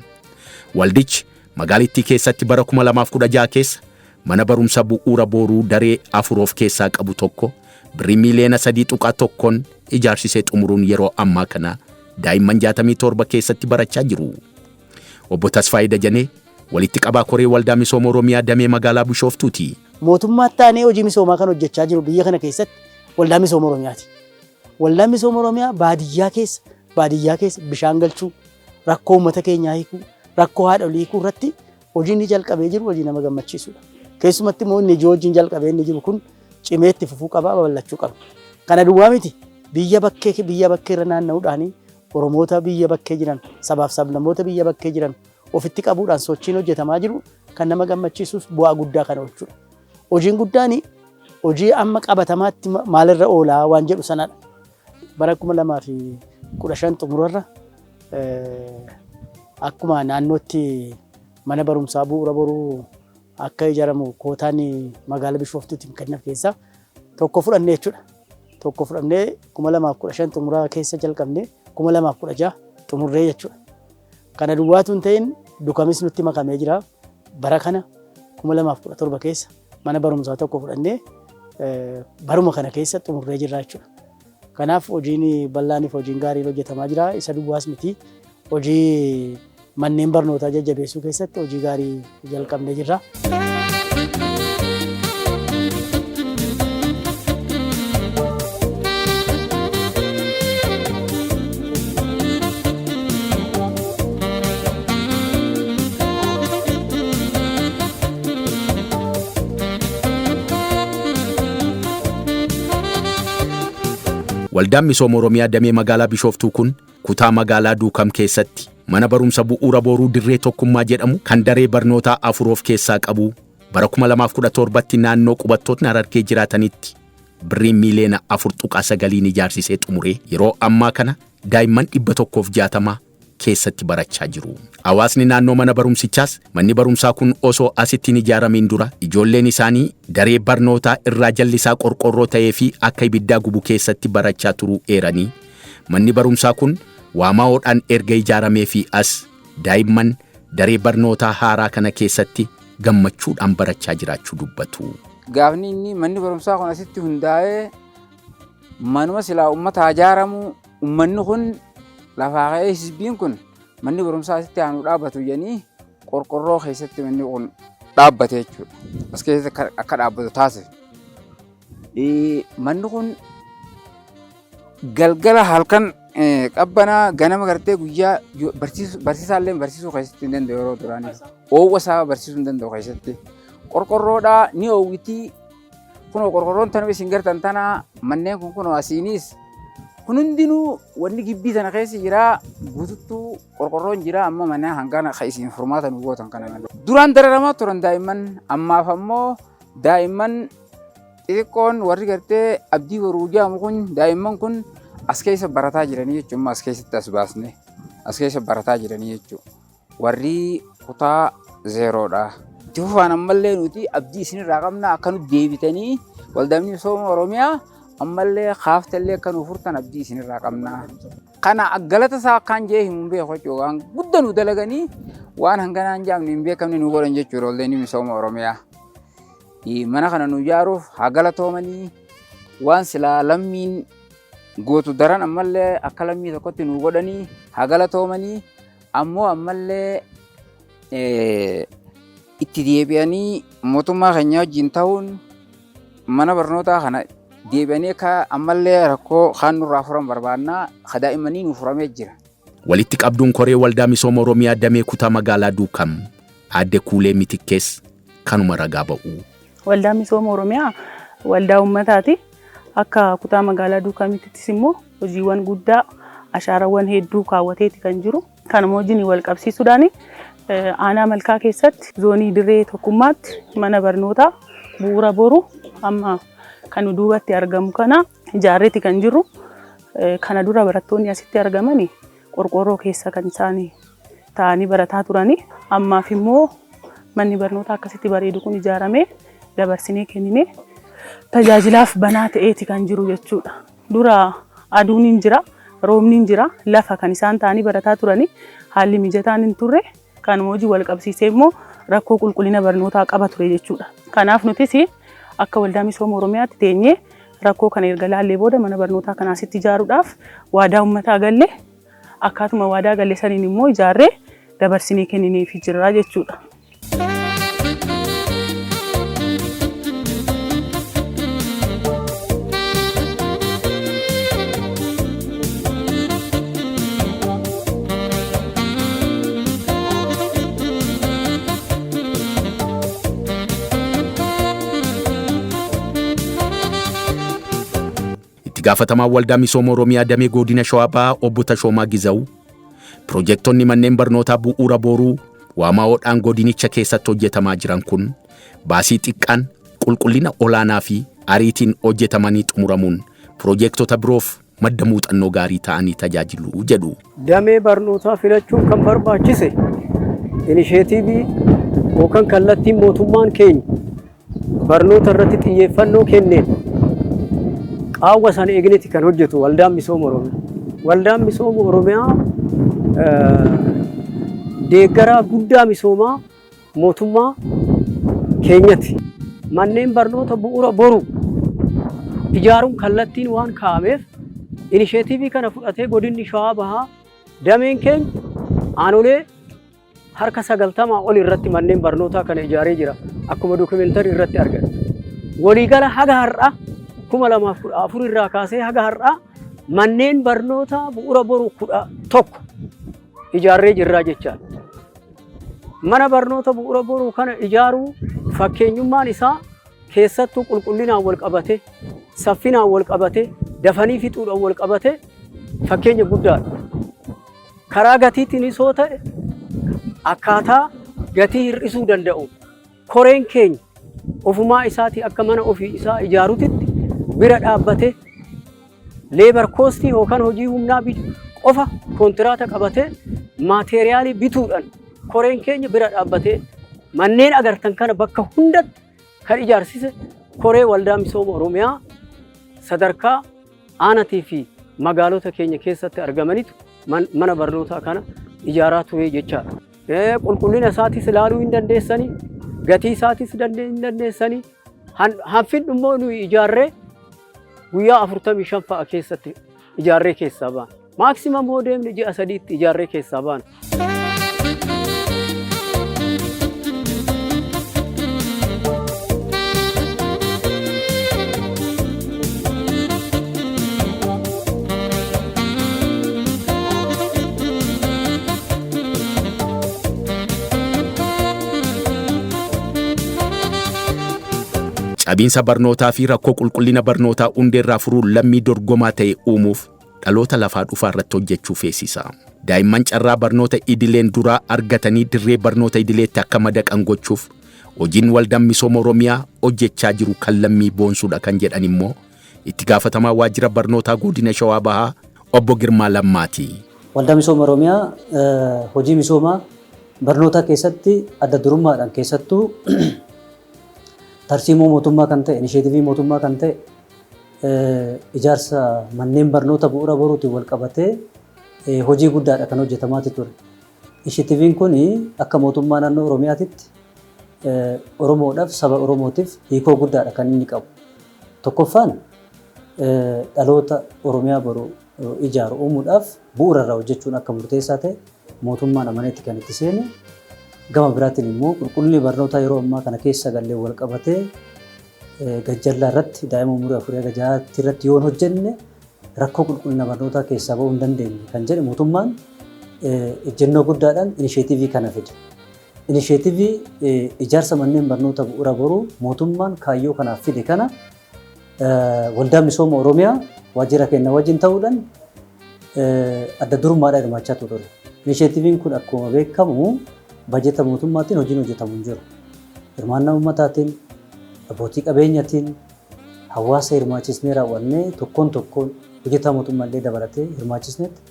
A: Waldichi magaalittii keessatti bara 2016 keessa mana barumsa bu'uura boruu daree 4 of keessaa qabu tokko birrii miiliyoona 3.1 ijaarsisee xumuruun yeroo ammaa kana daa'imman 67 keessatti barachaa jiru. Obbo Tasfaayee Dajanee walitti qabaa koree Waldaa Misooma Oromiyaa damee magaalaa Bishooftuuti.
R: Mootummaa taanee hojii misoomaa kan hojjechaa jiru biyya kana keessatti Waldaa Misooma Oromiyaati. Waldaan Misooma Oromiyaa baadiyyaa keessa bishaan galchuu, rakkoo uummata keenyaa hiikuu, rakkoo haadholii hiikuu irratti hojii inni jalqabee jiru hojii nama gammachiisudha. Keessumatti immoo inni ijoo hojiin jalqabee inni jiru kun cimee itti fufuu qaba, babal'achuu qaba. Kana duwwaa miti, biyya bakkee irra naanna'uudhaan Oromoota biyya bakkee jiran, sabaaf sablammoota biyya bakkee jiran ofitti qabuudhaan sochiin hojjetamaa jiru kan nama gammachiisuuf bu'aa guddaa kan oolchudha. Hojiin guddaan hojii amma qabatamaatti maalirra oolaa waan jedhu sanadha. Bara 2015 xumurarra akkuma naannootti mana barumsaa bu'uura boruu akka ijaaramu kootaan magaalaa Bishooftuutiin kenname keessaa tokko fudhannee jechuudha. Tokko fudhannee 2015 xumuraa keessa jalqabnee 2016 xumurree jechuudha. Kana duwwaatu hin ta'in Dukamis nutti makamee jira. Bara kana 2017 keessa mana barumsaa tokko fudhannee baruma kana keessa xumurree jirra jechuudha. Kanaaf hojiin bal'aaniif hojiin gaariin hojjetamaa jira. Isa duwwaas miti, hojii manneen barnootaa jajjabeessuu keessatti hojii gaarii jalqabnee jirra.
A: Waldaan Misooma Oromiyaa damee magaalaa Bishooftuu kun kutaa magaalaa Duukam keessatti mana barumsa bu'uura boruu dirree tokkummaa jedhamu kan daree barnootaa 4 of keessaa qabu bara 2017tti naannoo qubattootni Harargee jiraatanitti birrii miiliyoona 4.9 ijaarsisee xumuree yeroo ammaa kana daa'imman 160 keessatti barachaa jiru. Hawaasni naannoo mana barumsichaas manni barumsaa kun osoo asitti hin ijaaramiin dura ijoolleen isaanii daree barnootaa irraa jallisaa qorqorroo ta'ee fi akka ibiddaa gubu keessatti barachaa turuu eeranii manni barumsaa kun waamaa'oodhaan erga ijaaramee fi as daa'imman daree barnootaa haaraa kana keessatti gammachuudhaan barachaa jiraachuu dubbatu.
S: Gaafni inni manni barumsaa kun asitti hundaa'ee manuma silaa uummataa ijaaramu uummanni kun lafaa ka'ee hizbiin kun manni barumsaa asitti aanu dhaabbatu jedhanii qorqorroo keessatti manni kun dhaabbate jechuudha. As keessatti akka dhaabbatu taasise. Manni kun galgala halkan qabbanaa, ganama gartee guyyaa barsiisaallee barsiisuu keessatti hin danda'u yeroo duraanii. Oowwa isaa barsiisuu hin danda'u keessatti. Qorqorroodhaa ni oowwitii. Kunoo qorqorroon tana isin gartan tana, manneen kun kunoo asiinis kun hundinuu wanni gibbii tana keessa jira, guututtuu qorqorroon jira. Amma mana hangana kan isin furmaata nu gootan kana malee. Duraan dararamaa turan daa'imman, ammaaf ammoo daa'imman xixiqqoon warri gartee abdii boruu jedhamu kun, daa'imman kun as keessa barataa jiranii jechuudha. As keessatti as baasne as keessa barataa jiranii jechuudha. Warri kutaa zeeroodha. Itti fufaan ammallee nuti abdii isinirraa qabna, akka nu deebitanii Waldaan Misooma Oromiyaa ammallee kaaftallee akka nu furtan abdii isinirraa qabna. Kana galata isaa akkaan jee himuun beeku jechuudha. Waan guddaa nu dalaganii, waan hanganaan jaamne hin beekamne nu godhan jechuudha Waldaan Misooma Oromiyaa. Mana kana nu ijaaruuf haa galatoomanii, waan silaa lammiin gootu daran ammallee akka lammii tokkotti nu godhanii haa galatoomanii. Ammoo ammallee itti deebi'anii mootummaa keenya wajjin ta'uun mana barnootaa kana deebi'anii akka ammallee rakkoo kaan nurraa furan barbaannaa, ka daa'immanii nu furamee jira.
A: Walitti qabduun koree Waldaa Misooma Oromiyaa damee kutaa magaalaa Duukam Aadde Kuulee Mitikkees kanuma ragaa ba'u.
T: Waldaan Misooma Oromiyaa waldaa uummataati. Akka kutaa magaalaa Duukamittis immoo hojiiwwan guddaa, ashaarawwan hedduu kaawwateeti kan jiru. Kanuma wajjin wal qabsiisuudhaan aanaa Malkaa keessatti zoonii Dirree Tokkummaatti mana barnootaa Bu'uura Boru amma kan duubatti argamu kana ijaarreeti kan jirru. Kana dura barattoonni asitti argaman qorqoorroo keessa kan isaan taa'anii barataa turani. Ammaaf immoo manni barnootaa akkasitti bareedu kun ijaaramee dabarsinee kenninee tajaajilaaf banaa ta'eeti kan jiru jechuudha. Dura aduun hin jira, roobni hin jira, lafa kan isaan taa'anii barataa turani, haalli mijataan hin turre. Kanuma hojii wal qabsiisee immoo rakkoo qulqullina barnootaa qaba ture jechuudha. Kanaaf nutis akka Waldaa Misooma Oromiyaatti teenyee rakkoo kana erga laallee booda mana barnootaa kana asitti ijaaruudhaaf waadaa uummataa galle, akkaatuma waadaa galle saniin immoo ijaarree dabarsinee kennineefii jirra jechuudha.
A: Itti gaafatamaan Waldaa Misooma Oromiyaa damee godina Shawaa Bahaa Obbo Tashoomaa Gizawu, piroojektonni manneen barnootaa Bu'uura Boruu waamaa'oodhaan godinicha keessatti hojjetamaa jiran kun baasii xiqqaan, qulqullina olaanaa fi ariitiin hojjetamanii xumuramuun piroojektota biroof madda muuxannoo gaarii ta'anii tajaajilu jedhu.
D: Damee barnootaa filachuun kan barbaachise inisheetiivii yookaan kallattiin mootummaan keenya barnoota irratti xiyyeeffannoo kenneen qaawwa sana eegneti kan hojjetu Waldaan Misooma Oromiyaa. Waldaan Misooma Oromiyaa deeggaraa guddaa misoomaa mootummaa keenyati. Manneen barnoota Bu'uura Boru ijaaruun kallattiin waan kaa'ameef inisheetiivii kana fudhatee godinni Shawaa Bahaa dameen keenya aanolee harka 90 ol irratti manneen barnootaa kana ijaaree jira, akkuma dookumentarii irratti argan. Waliigala haga har'aa 2014 irraa kaasee haga har'aa manneen barnootaa Bu'uura Boru 11 ijaarree jirraa jechaadha. Mana barnoota Bu'uura Boruu kana ijaaruu fakkeenyummaan isaa keessattuu qulqullinaan wal qabate, saffinaan wal qabate, dafanii fixuudhaan wal qabate fakkeenya guddaadha. Karaa gatiitiinis yoo ta'e akkaataa gatii hir'isuu danda'u koreen keenya ofumaa isaatii akka mana ofii isaa ijaarutitti bira dhaabbatee labor costii yookaan hojii humnaa qofa kontiraata qabatee maateeriyaalii bituudhaan koreen keenya bira dhaabbatee manneen agartan kana bakka hundatti kan ijaarsise koree Waldaa Misooma Oromiyaa sadarkaa aanatii fi magaalota keenya keessatti argamanitu mana barnootaa kana ijaaraa ture jechaadha. Qulqullina isaatis ilaaluu hin dandeessanii, gatii isaatis hin dandeessanii, hanfin immoo nuyi ijaarree guyyaa 45 fa'a keessatti ijaarree keessaa baana. Maximum hoo deemne ji'a 3tti ijaarree keessaa baana.
A: Cabiinsa barnootaa fi rakkoo qulqullina barnootaa hundeerraa furuun lammii dorgomaa ta'e uumuuf dhaloota lafaa dhufaa irratti hojjechuu feesisa. Daa'imman carraa barnoota idileen duraa argatanii dirree barnoota idileetti akka madaqan gochuuf hojiin Waldaan Misooma Oromiyaa hojjechaa jiru kan lammii boonsuudha kan jedhan immoo itti gaafatamaa waajjira barnootaa godina Shawaa Bahaa obbo Girmaa Lammaati.
R: Waldaa Misooma Oromiyaa hojii misoomaa barnootaa keessatti adda durummaadhaan keessattuu tarsiimoo mootummaa kan ta'e, inisheetivii mootummaa kan ta'e ijaarsa manneen barnoota bu'uura boruutiin wal qabatee hojii guddaadha kan hojjetamaati ture. Inisheetiviin kun akka mootummaa naannoo Oromiyaatitti Oromoodhaaf saba Oromootiif hiikoo guddaadha kan inni qabu. Tokkoffaan dhaloota Oromiyaa boru ijaaru uumuudhaaf bu'uura irraa hojjechuun akka murteessaa ta'e mootummaan amaneetti kan itti seene. Gama biraatiin immoo qulqullinni barnootaa yeroo ammaa kana keessa gallee wal qabatee gajjallaa irratti daa'ima umurii 4 haga 6 irratti yoo hin hojjenne rakkoo qulqullina barnootaa keessaa ba'uu hin dandeenye kan jedhe mootummaan ejjennoo guddaadhaan inisheetivii kana fide. Inisheetivii ijaarsa manneen barnoota bu'uura boruu mootummaan kaayyoo kanaaf fide kana Waldaan Misooma Oromiyaa waajjira keenya wajjin ta'uudhaan adda durummaadhaan hirmaachaa ture. Inisheetiviin kun akkuma beekamu bajeta mootummaatiin hojiin hojjetamu hin jiru. Hirmaannaa uummataatiin, abbootii qabeenyaatiin, hawaasa hirmaachisnee raawwannee tokkoon tokkoon hojjetaa mootummaa illee dabalatee hirmaachisnetti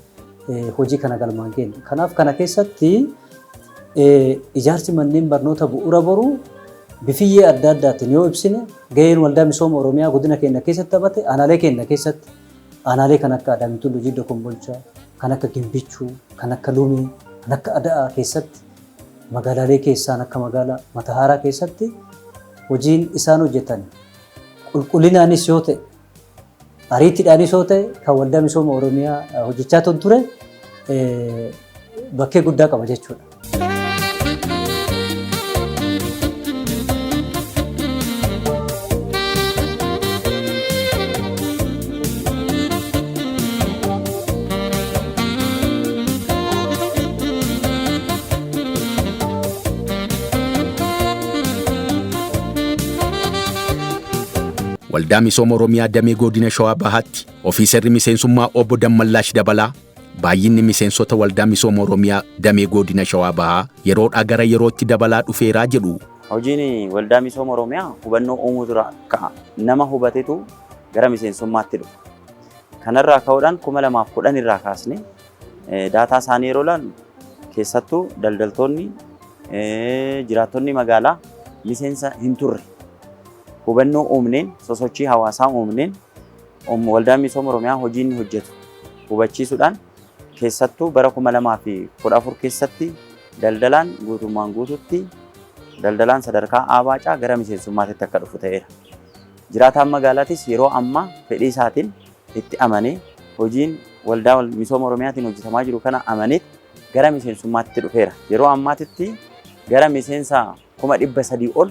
R: hojii kana galmaan geenye. Kanaaf kana keessatti ijaarsi manneen barnoota bu'uura boruu bifiyyee adda addaatiin yoo ibsine gaheen Waldaa Misooma Oromiyaa godina keenya keessatti taphate aanaalee keenya keessatti aanaalee kan akka Adaamii Tulluu Jiddoo Kombolchaa, kan akka Gimbichuu, kan akka Lumee, kan akka Ada'aa keessatti magaalaalee keessaan akka magaalaa Matahaaraa keessatti hojiin isaan hojjetan qulqullinaanis yoo ta'e ariitiidhaanis yoo ta'e kan Waldaa Misooma Oromiyaa hojjechaa ture bakkee guddaa qaba jechuudha.
A: Waldaa Misooma Oromiyaa damee godina Shawaa Bahaatti ofiisarri miseensummaa obbo Dammallaash Dabalaa baay'inni miseensota Waldaa Misooma Oromiyaa damee godina Shawaa Bahaa yeroodhaa gara yerootti dabalaa dhufeeraa jedhu.
U: Hojiin Waldaa Misooma Oromiyaa hubannoo uumuu dura ka'a. Nama hubatetu gara miseensummaatti dhufa. Kanarraa ka'uudhaan 2010 irraa kaasne daataa isaanii yeroo ilaallu keessattuu daldaltoonni jiraattonni magaalaa miseensa hin turre. Hubannoo uumneen sosochii hawaasaa uumneen Waldaan Misooma Oromiyaa hojii inni hojjetu hubachiisuudhaan keessattuu bara 2014 keessatti daldalaan guutummaan guututti daldalaan sadarkaa Abaacaa gara miseensummaatti akka dhufu ta'eera. Jiraataan magaalaatis yeroo ammaa fedhii isaatiin itti amanee hojiin Waldaa Misooma Oromiyaatiin hojjetamaa jiru kana amanee gara miseensummaatti dhufeera. Yeroo ammaatitti gara miseensa 300,000 ol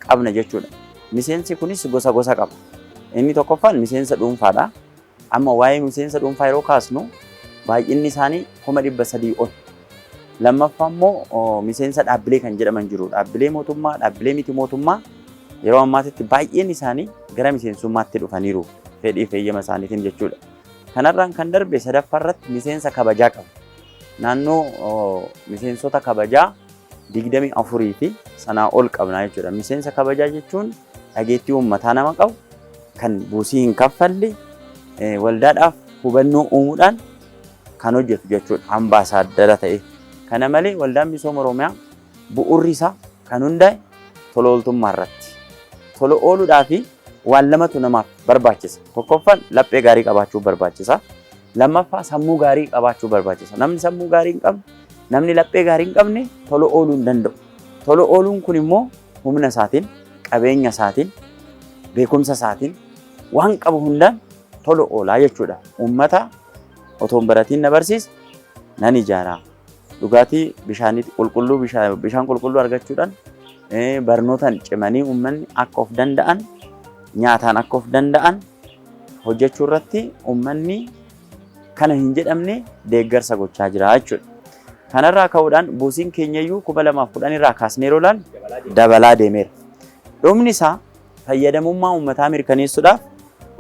U: qabna jechuudha. Miseensi kunis gosa gosa qaba. Inni tokkoffaan miseensa dhuunfaadha. Amma waa'ee miseensa dhuunfaa yeroo kaasnu baay'inni isaanii 300,000 ol. Lammaffaa immoo miseensa dhaabbilee kan jedhaman jiru. Dhaabbilee mootummaa, dhaabbilee miti mootummaa yeroo ammaatitti baay'een isaanii gara miseensummaatti dhufaniiru fedhii fi eeyyama isaaniitiin jechuudha. Kanarraan kan darbe sadaffaa irratti miseensa kabajaa qaba. Naannoo miseensota kabajaa 24 fi sanaa ol qabna jechuudha. Miseensa kabajaa jechuun dhageettii uummataa nama qabu kan buusii hin kaffalle waldaadhaaf hubannoo uumuudhaan kan hojjetu jechuudha. Ambaasaaddara ta'e. Kana malee Waldaan Misooma Oromiyaa bu'uurri isaa kan hundaa'e tola ooltummaa irratti. Tola ooluudhaa fi waan lamatu namaaf barbaachisa. Tokkoffaan laphee gaarii qabaachuu barbaachisa. Lammaffaa sammuu gaarii qabaachuu barbaachisa. Namni sammuu gaarii hin qabne, namni laphee gaarii hin qabne tola ooluu hin danda'u. Tola ooluun kun immoo humna isaatiin, qabeenya isaatiin, beekumsa isaatiin waan qabu hundaan tola oolaa jechuudha. Uummata otoo hin baratiin na barsiisa nan ijaara. Dhugaatii bishaanii qulqulluu bishaan qulqulluu argachuudhaan barnootaan cimanii uummanni akka of danda'an nyaataan akka of danda'an hojjechuu irratti uummanni kana hin jedhamne deeggarsa gochaa jira jechuudha. Kanarraa ka'uudhaan buusiin keenyayyuu 2010 irraa kaasnee yeroo ilaallu dabalaa deemeera. Dhumni isaa Fayyadamummaa uummataa mirkaneessuudhaaf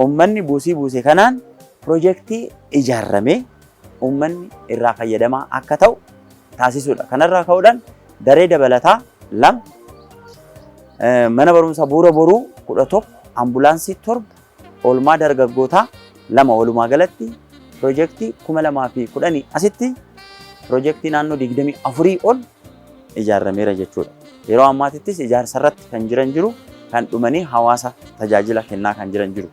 U: uummanni buusii buuse kanaan piroojeektii ijaarramee uummanni irraa fayyadamaa akka ta'u taasisuudha. Kanarraa ka'uudhaan daree dabalataa 2, mana barumsaa bu'uura boruu 11, ambulaansii 7, oolmaa dargaggootaa 2 walumaa galatti piroojeektii 2010 asitti piroojeektii naannoo 24 ol ijaarameera jechuudha. Yeroo ammaatittis ijaarsa irratti kan jiran jiru, kan dhumanii hawaasa tajaajila kennaa kan jiran jiru.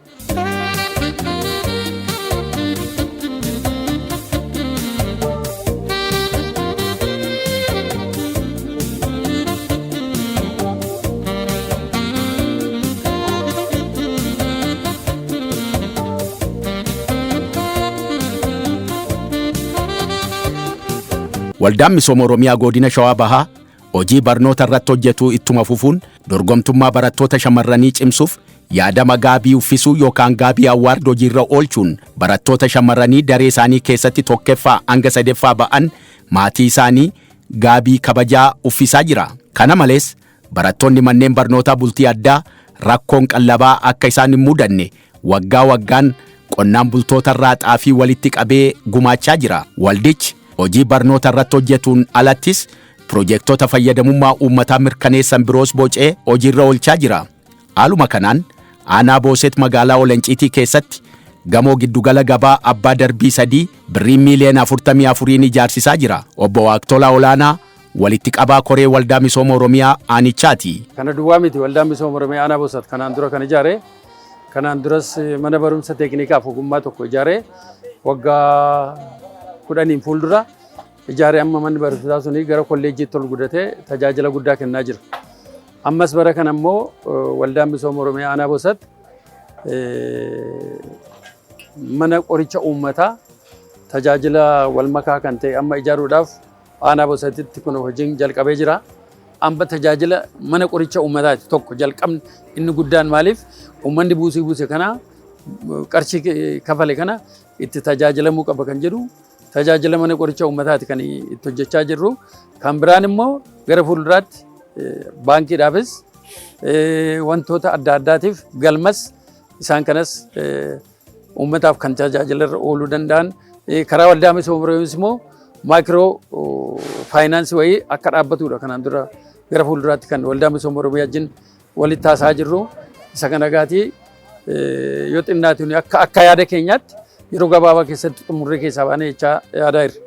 A: Waldaan Misooma Oromiyaa Godina Shawaa Bahaa hojii barnoota irratti hojjetu ittuma fufuun dorgomtummaa barattoota shamarranii cimsuuf yaadama gaabii uffisuu yookaan gaabii award hojiirra oolchuun barattoota shamarranii daree isaanii keessatti tokkoffaa hanga sadeeffaa ba'an maatii isaanii gaabii kabajaa uffisaa jira. Kana malees barattoonni manneen barnootaa bultii addaa rakkoon qallabaa akka isaan hin mudanne waggaa waggaan qonnaan bultoota irraa xaafii walitti qabee gumaachaa jira. Waldichi hojii barnoota irratti hojjetuun alattis piroojektota fayyadamummaa uummataa mirkaneessan biroos bocee hojiirra oolchaa jira. Haaluma kanaan aanaa Booset magaalaa Olanciitii keessatti gamoo giddugala gabaa abbaa darbii 3 birrii miiliyoona 44 ijaarsisaa jira. Obbo Waaqtolaa Olaanaa walitti qabaa koree Waldaa Misooma Oromiyaa aanichaati.
B: Kana duwwaa miti, Waldaan Misooma Oromiyaa aanaa Boosat kanaan dura kan ijaare, kanaan duras mana barumsa teeknikaaf ogummaa tokko ijaare, waggaa 10n fuuldura ijaare. Amma manni barumsaa suni gara kolleejjiitti ol guddatee tajaajila guddaa kennaa jira. Ammas bara kana immoo Waldaan Misooma Oromiyaa aanaa Boosat mana qoricha uummataa tajaajila walmakaa kan ta'e amma ijaaruudhaaf aanaa Boosatitti kun hojiin jalqabee jira. Amma tajaajila mana qoricha uummataati tokko jalqabni inni guddaan. Maaliif? Uummanni buusii buuse kana, qarshii kafale kana itti tajaajilamuu qaba kan jedhu tajaajila mana qoricha uummataati kan itti hojjechaa jirru. Kan biraan immoo gara fuulduraatti baankiidhaafis wantoota adda addaatiif galmas isaan kanas uummataaf kan tajaajila irra ooluu danda'an, karaa Waldaa Misooma Oromiyaas immoo micro finance wayii akka dhaabbatudha kanaan dura gara fuulduraatti kan Waldaa Misooma Oromiyaa wajjin walitti haasaa jirru. Isa kana gaatii yoo xinnaate akka yaada keenyaatti yeroo gabaabaa keessatti xumurree keessaa baanee jechaa yaadaa jirra.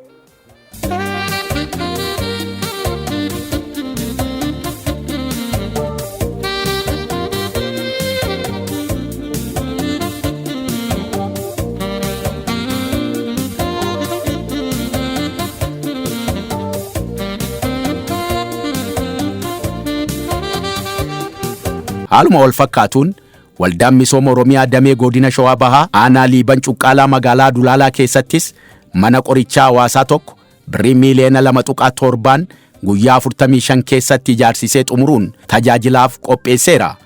A: Haaluma wal fakkaatuun Waldaan Misooma Oromiyaa damee godina Shawaa Bahaa aanaa Liiban Cuqqaalaa magaalaa Dulaalaa keessattis mana qorichaa hawaasaa tokko birrii miiliyoona 2.7n guyyaa 45 keessatti ijaarsisee xumuruun tajaajilaaf qopheesseera.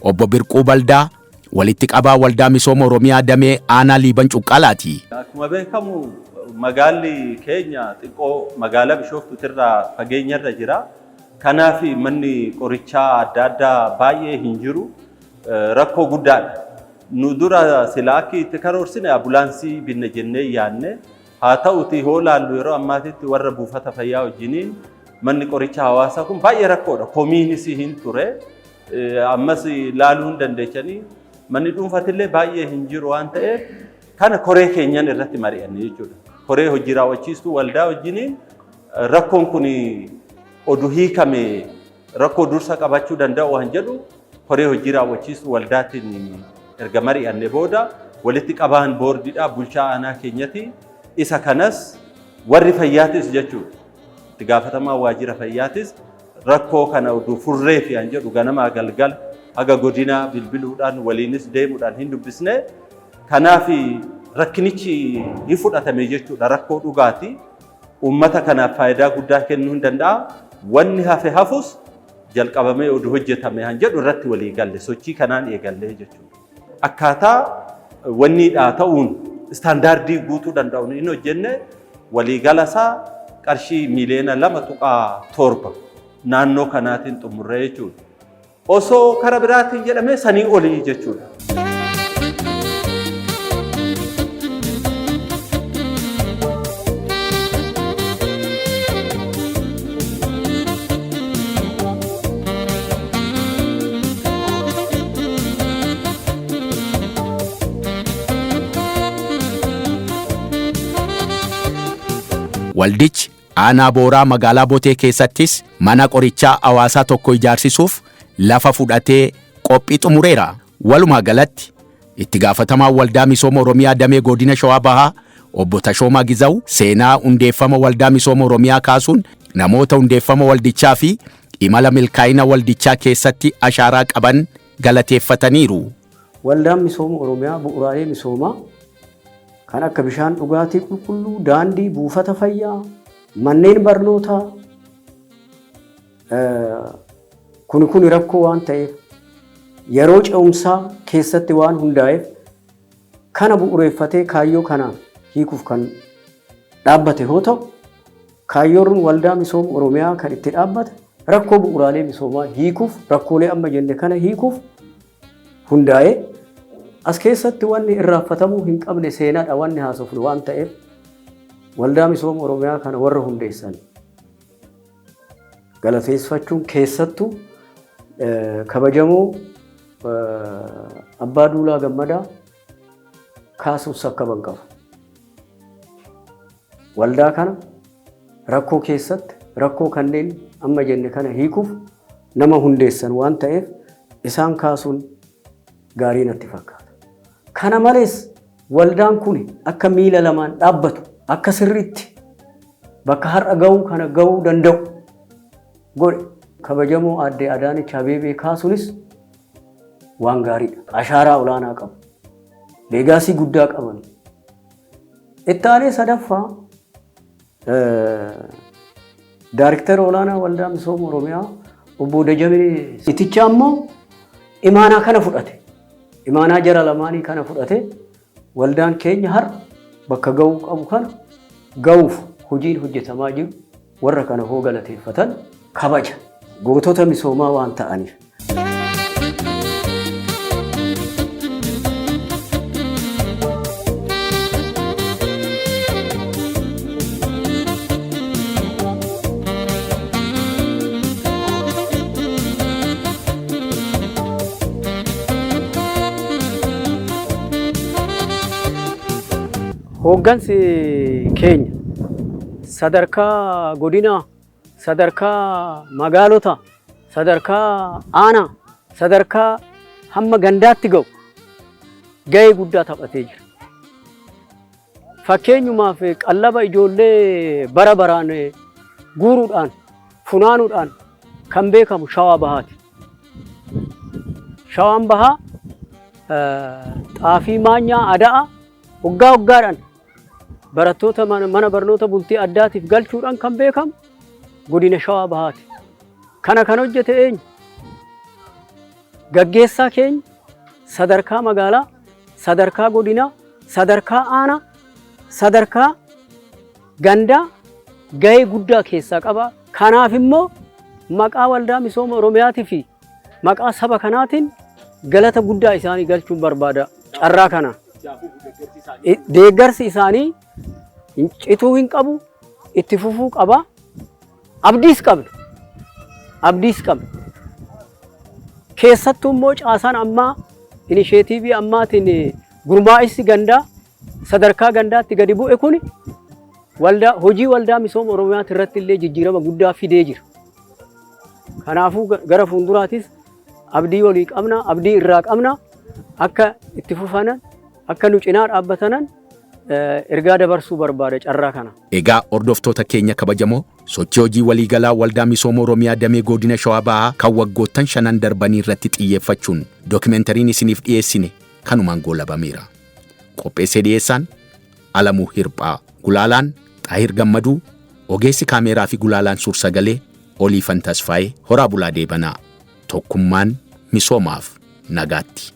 A: Obbo Birquu Baldaa walitti qabaa Waldaa Misooma Oromiyaa damee aanaa Liiban Cuqqaalaati.
V: Akkuma beekamu magaalli keenya xiqqoo magaalaa Bishooftuutirraa fageenyarra jira. Kanaaf manni qorichaa adda addaa baay'ee hin jiru. Rakkoo guddaadha. Nu dura silaa akki itti karoorsine ambulaansii binna jennee yaadne. Haa ta'uti hoo laallu yeroo ammaatitti warra buufata fayyaa wajjiniin manni qoricha hawaasaa kun baay'ee rakkoodha. Komiinis hin ture. Ammas laaluu hin dandeechanii manni dhuunfatillee baay'ee hin jiru waan ta'eef kana koree keenyan irratti mari'anne jechuudha. Koree hojii raawwachiistuu waldaa wajjiniin rakkoon kun oduu hiikame rakkoo dursa qabachuu danda'u waan jedhu koree hojii raawwachiistuu waldaatiin erga mari'anne booda walitti qabaan boordiidha bulchaa aanaa keenyati. Isa kanas warri fayyaatis jechuudha. Itti gaafatamaa waajjira fayyaatis rakkoo kana oduu furree fi an jedhu ganamaa galgala haga godinaa bilbiluudhaan waliinis deemuudhaan hin dubbisne. Kanaaf rakkinichi hin fudhatame jechuudha, rakkoo dhugaati. Uummata kanaaf faayidaa guddaa kennuu hin danda'a. Wanni hafe hafus jalqabamee oduu hojjetame han jedhu irratti walii galle, sochii kanaan eegallee jechuudha. Akkaataa wanniidhaa ta'uun istaandaardii guutuu danda'uun hin hojjenne. Waliigala isaa qarshii miiliyoona 2.7 naannoo kanaatiin xumurree jechuudha. Osoo kara biraatiin jedhamee sanii olii jechuudha.
A: Waldichi aanaa Booraa magaalaa Botee keessattis mana qorichaa hawaasaa tokko ijaarsisuuf lafa fudhatee qophii xumureera. Walumaa galatti itti gaafatamaan Waldaa Misooma Oromiyaa Damee Godina Shawaa Bahaa Obbo Tashoomaa Gizaw seenaa hundeeffama Waldaa Misooma Oromiyaa kaasuun namoota hundeeffama waldichaa fi imala milkaa'ina waldichaa keessatti ashaaraa qaban galateeffataniiru.
D: Waldaan Misooma Oromiyaa bu'uuraalee misoomaa kan akka bishaan dhugaatii qulqulluu, daandii, buufata fayyaa, manneen barnootaa kun kun rakkoo waan ta'eef yeroo ce'umsaa keessatti waan hundaa'eef kana bu'uureeffatee kaayyoo kana hiikuuf kan dhaabbate yoo ta'u, kaayyoon Waldaa Misooma Oromiyaa kan itti dhaabbate rakkoo bu'uuraalee misoomaa hiikuuf, rakkoolee amma jenne kana hiikuuf hundaa'ee as keessatti wanni irraanfatamuu hin qabne seenaadha wanni haasofnu waan ta'eef Waldaa Misooma Oromiyaa kana warra hundeessan galateeffachuun keessattuu kabajamoo Abbaa Duulaa Gammadaa kaasuuf sakkaban qabu. Waldaa kana rakkoo keessatti rakkoo kanneen amma jenne kana hiikuuf nama hundeessan waan ta'eef isaan kaasuun gaarii natti fakkaata. Kana malees waldaan kun akka miila lamaan dhaabbatu akka sirriitti bakka har'a ga'uu kana ga'uu danda'u godhe kabajamoo aadde Adaanech Abeebee kaasuunis waan gaariidha. Ashaaraa olaanaa qabu. Leegaasii guddaa qaban. Itti aanee sadaffaa Daariktara olaanaa Waldaa Misooma Oromiyaa obbo Dajamee Itichaa immoo imaanaa kana fudhate. Imaanaa jara lamaanii kana fudhate waldaan keenya har'a bakka ga'uu qabu kana ga'uuf hojiin hojjetamaa jiru warra kana hoo galateeffatan kabaja gootota misoomaa waan ta'aniif. Hooggansi keenya sadarkaa godinaa, sadarkaa magaalotaa, sadarkaa aanaa, sadarkaa hamma gandaatti ga'u ga'ee guddaa taphatee jira. Fakkeenyumaaf qallaba ijoollee bara baraan guuruudhaan, funaanuudhaan kan beekamu Shawaa Bahaati. Shawaan Bahaa xaafii maanyaa ada'a waggaa waggaadhaan barattoota mana barnoota bultii addaatiif galchuudhaan kan beekamu godina Shawaa Bahaati. Kana kan hojjete eenyu? Gaggeessaa keenya sadarkaa magaalaa, sadarkaa godinaa, sadarkaa aanaa, sadarkaa gandaa gahee guddaa keessaa qaba. Kanaaf immoo maqaa Waldaa Misooma Oromiyaatii fi maqaa saba kanaatiin galata guddaa isaanii galchuun barbaada carraa kana. Deeggarsi isaanii cituu hin qabu, itti fufuu qaba. Abdiis qabna. Abdiis qabna. Keessattuu immoo caasaan ammaa inisheetiivii ammaatiin gurmaa'insi gandaa sadarkaa gandaatti gadi bu'e kun waldaa hojii waldaa misooma Oromiyaati irratti illee jijjiirama guddaa fidee jira. Kanaafuu gara fuulduraatis abdii walii qabna, abdii irraa qabna akka itti fufanan, akka nu cinaa dhaabbatanan ergaa dabarsuu barbaada carraa kana.
A: Egaa hordoftoota keenya kabajamoo sochii hojii waliigalaa Waldaa Misooma Oromiyaa Damee Godina Shawaa Bahaa kan waggoottan shanan darbanii irratti xiyyeeffachuun dookimentariin isiniif dhiyeessine kanumaan goolabameera. Qopheessee dhiyeessaan Alamuu Hirphaa, Gulaalaan Xaahir Gammaduu, ogeessi kaameeraa fi gulaalaan suur-sagalee Oliifan Tasfaayee horaa bulaa deebanaa. Tokkummaan misoomaaf nagaatti.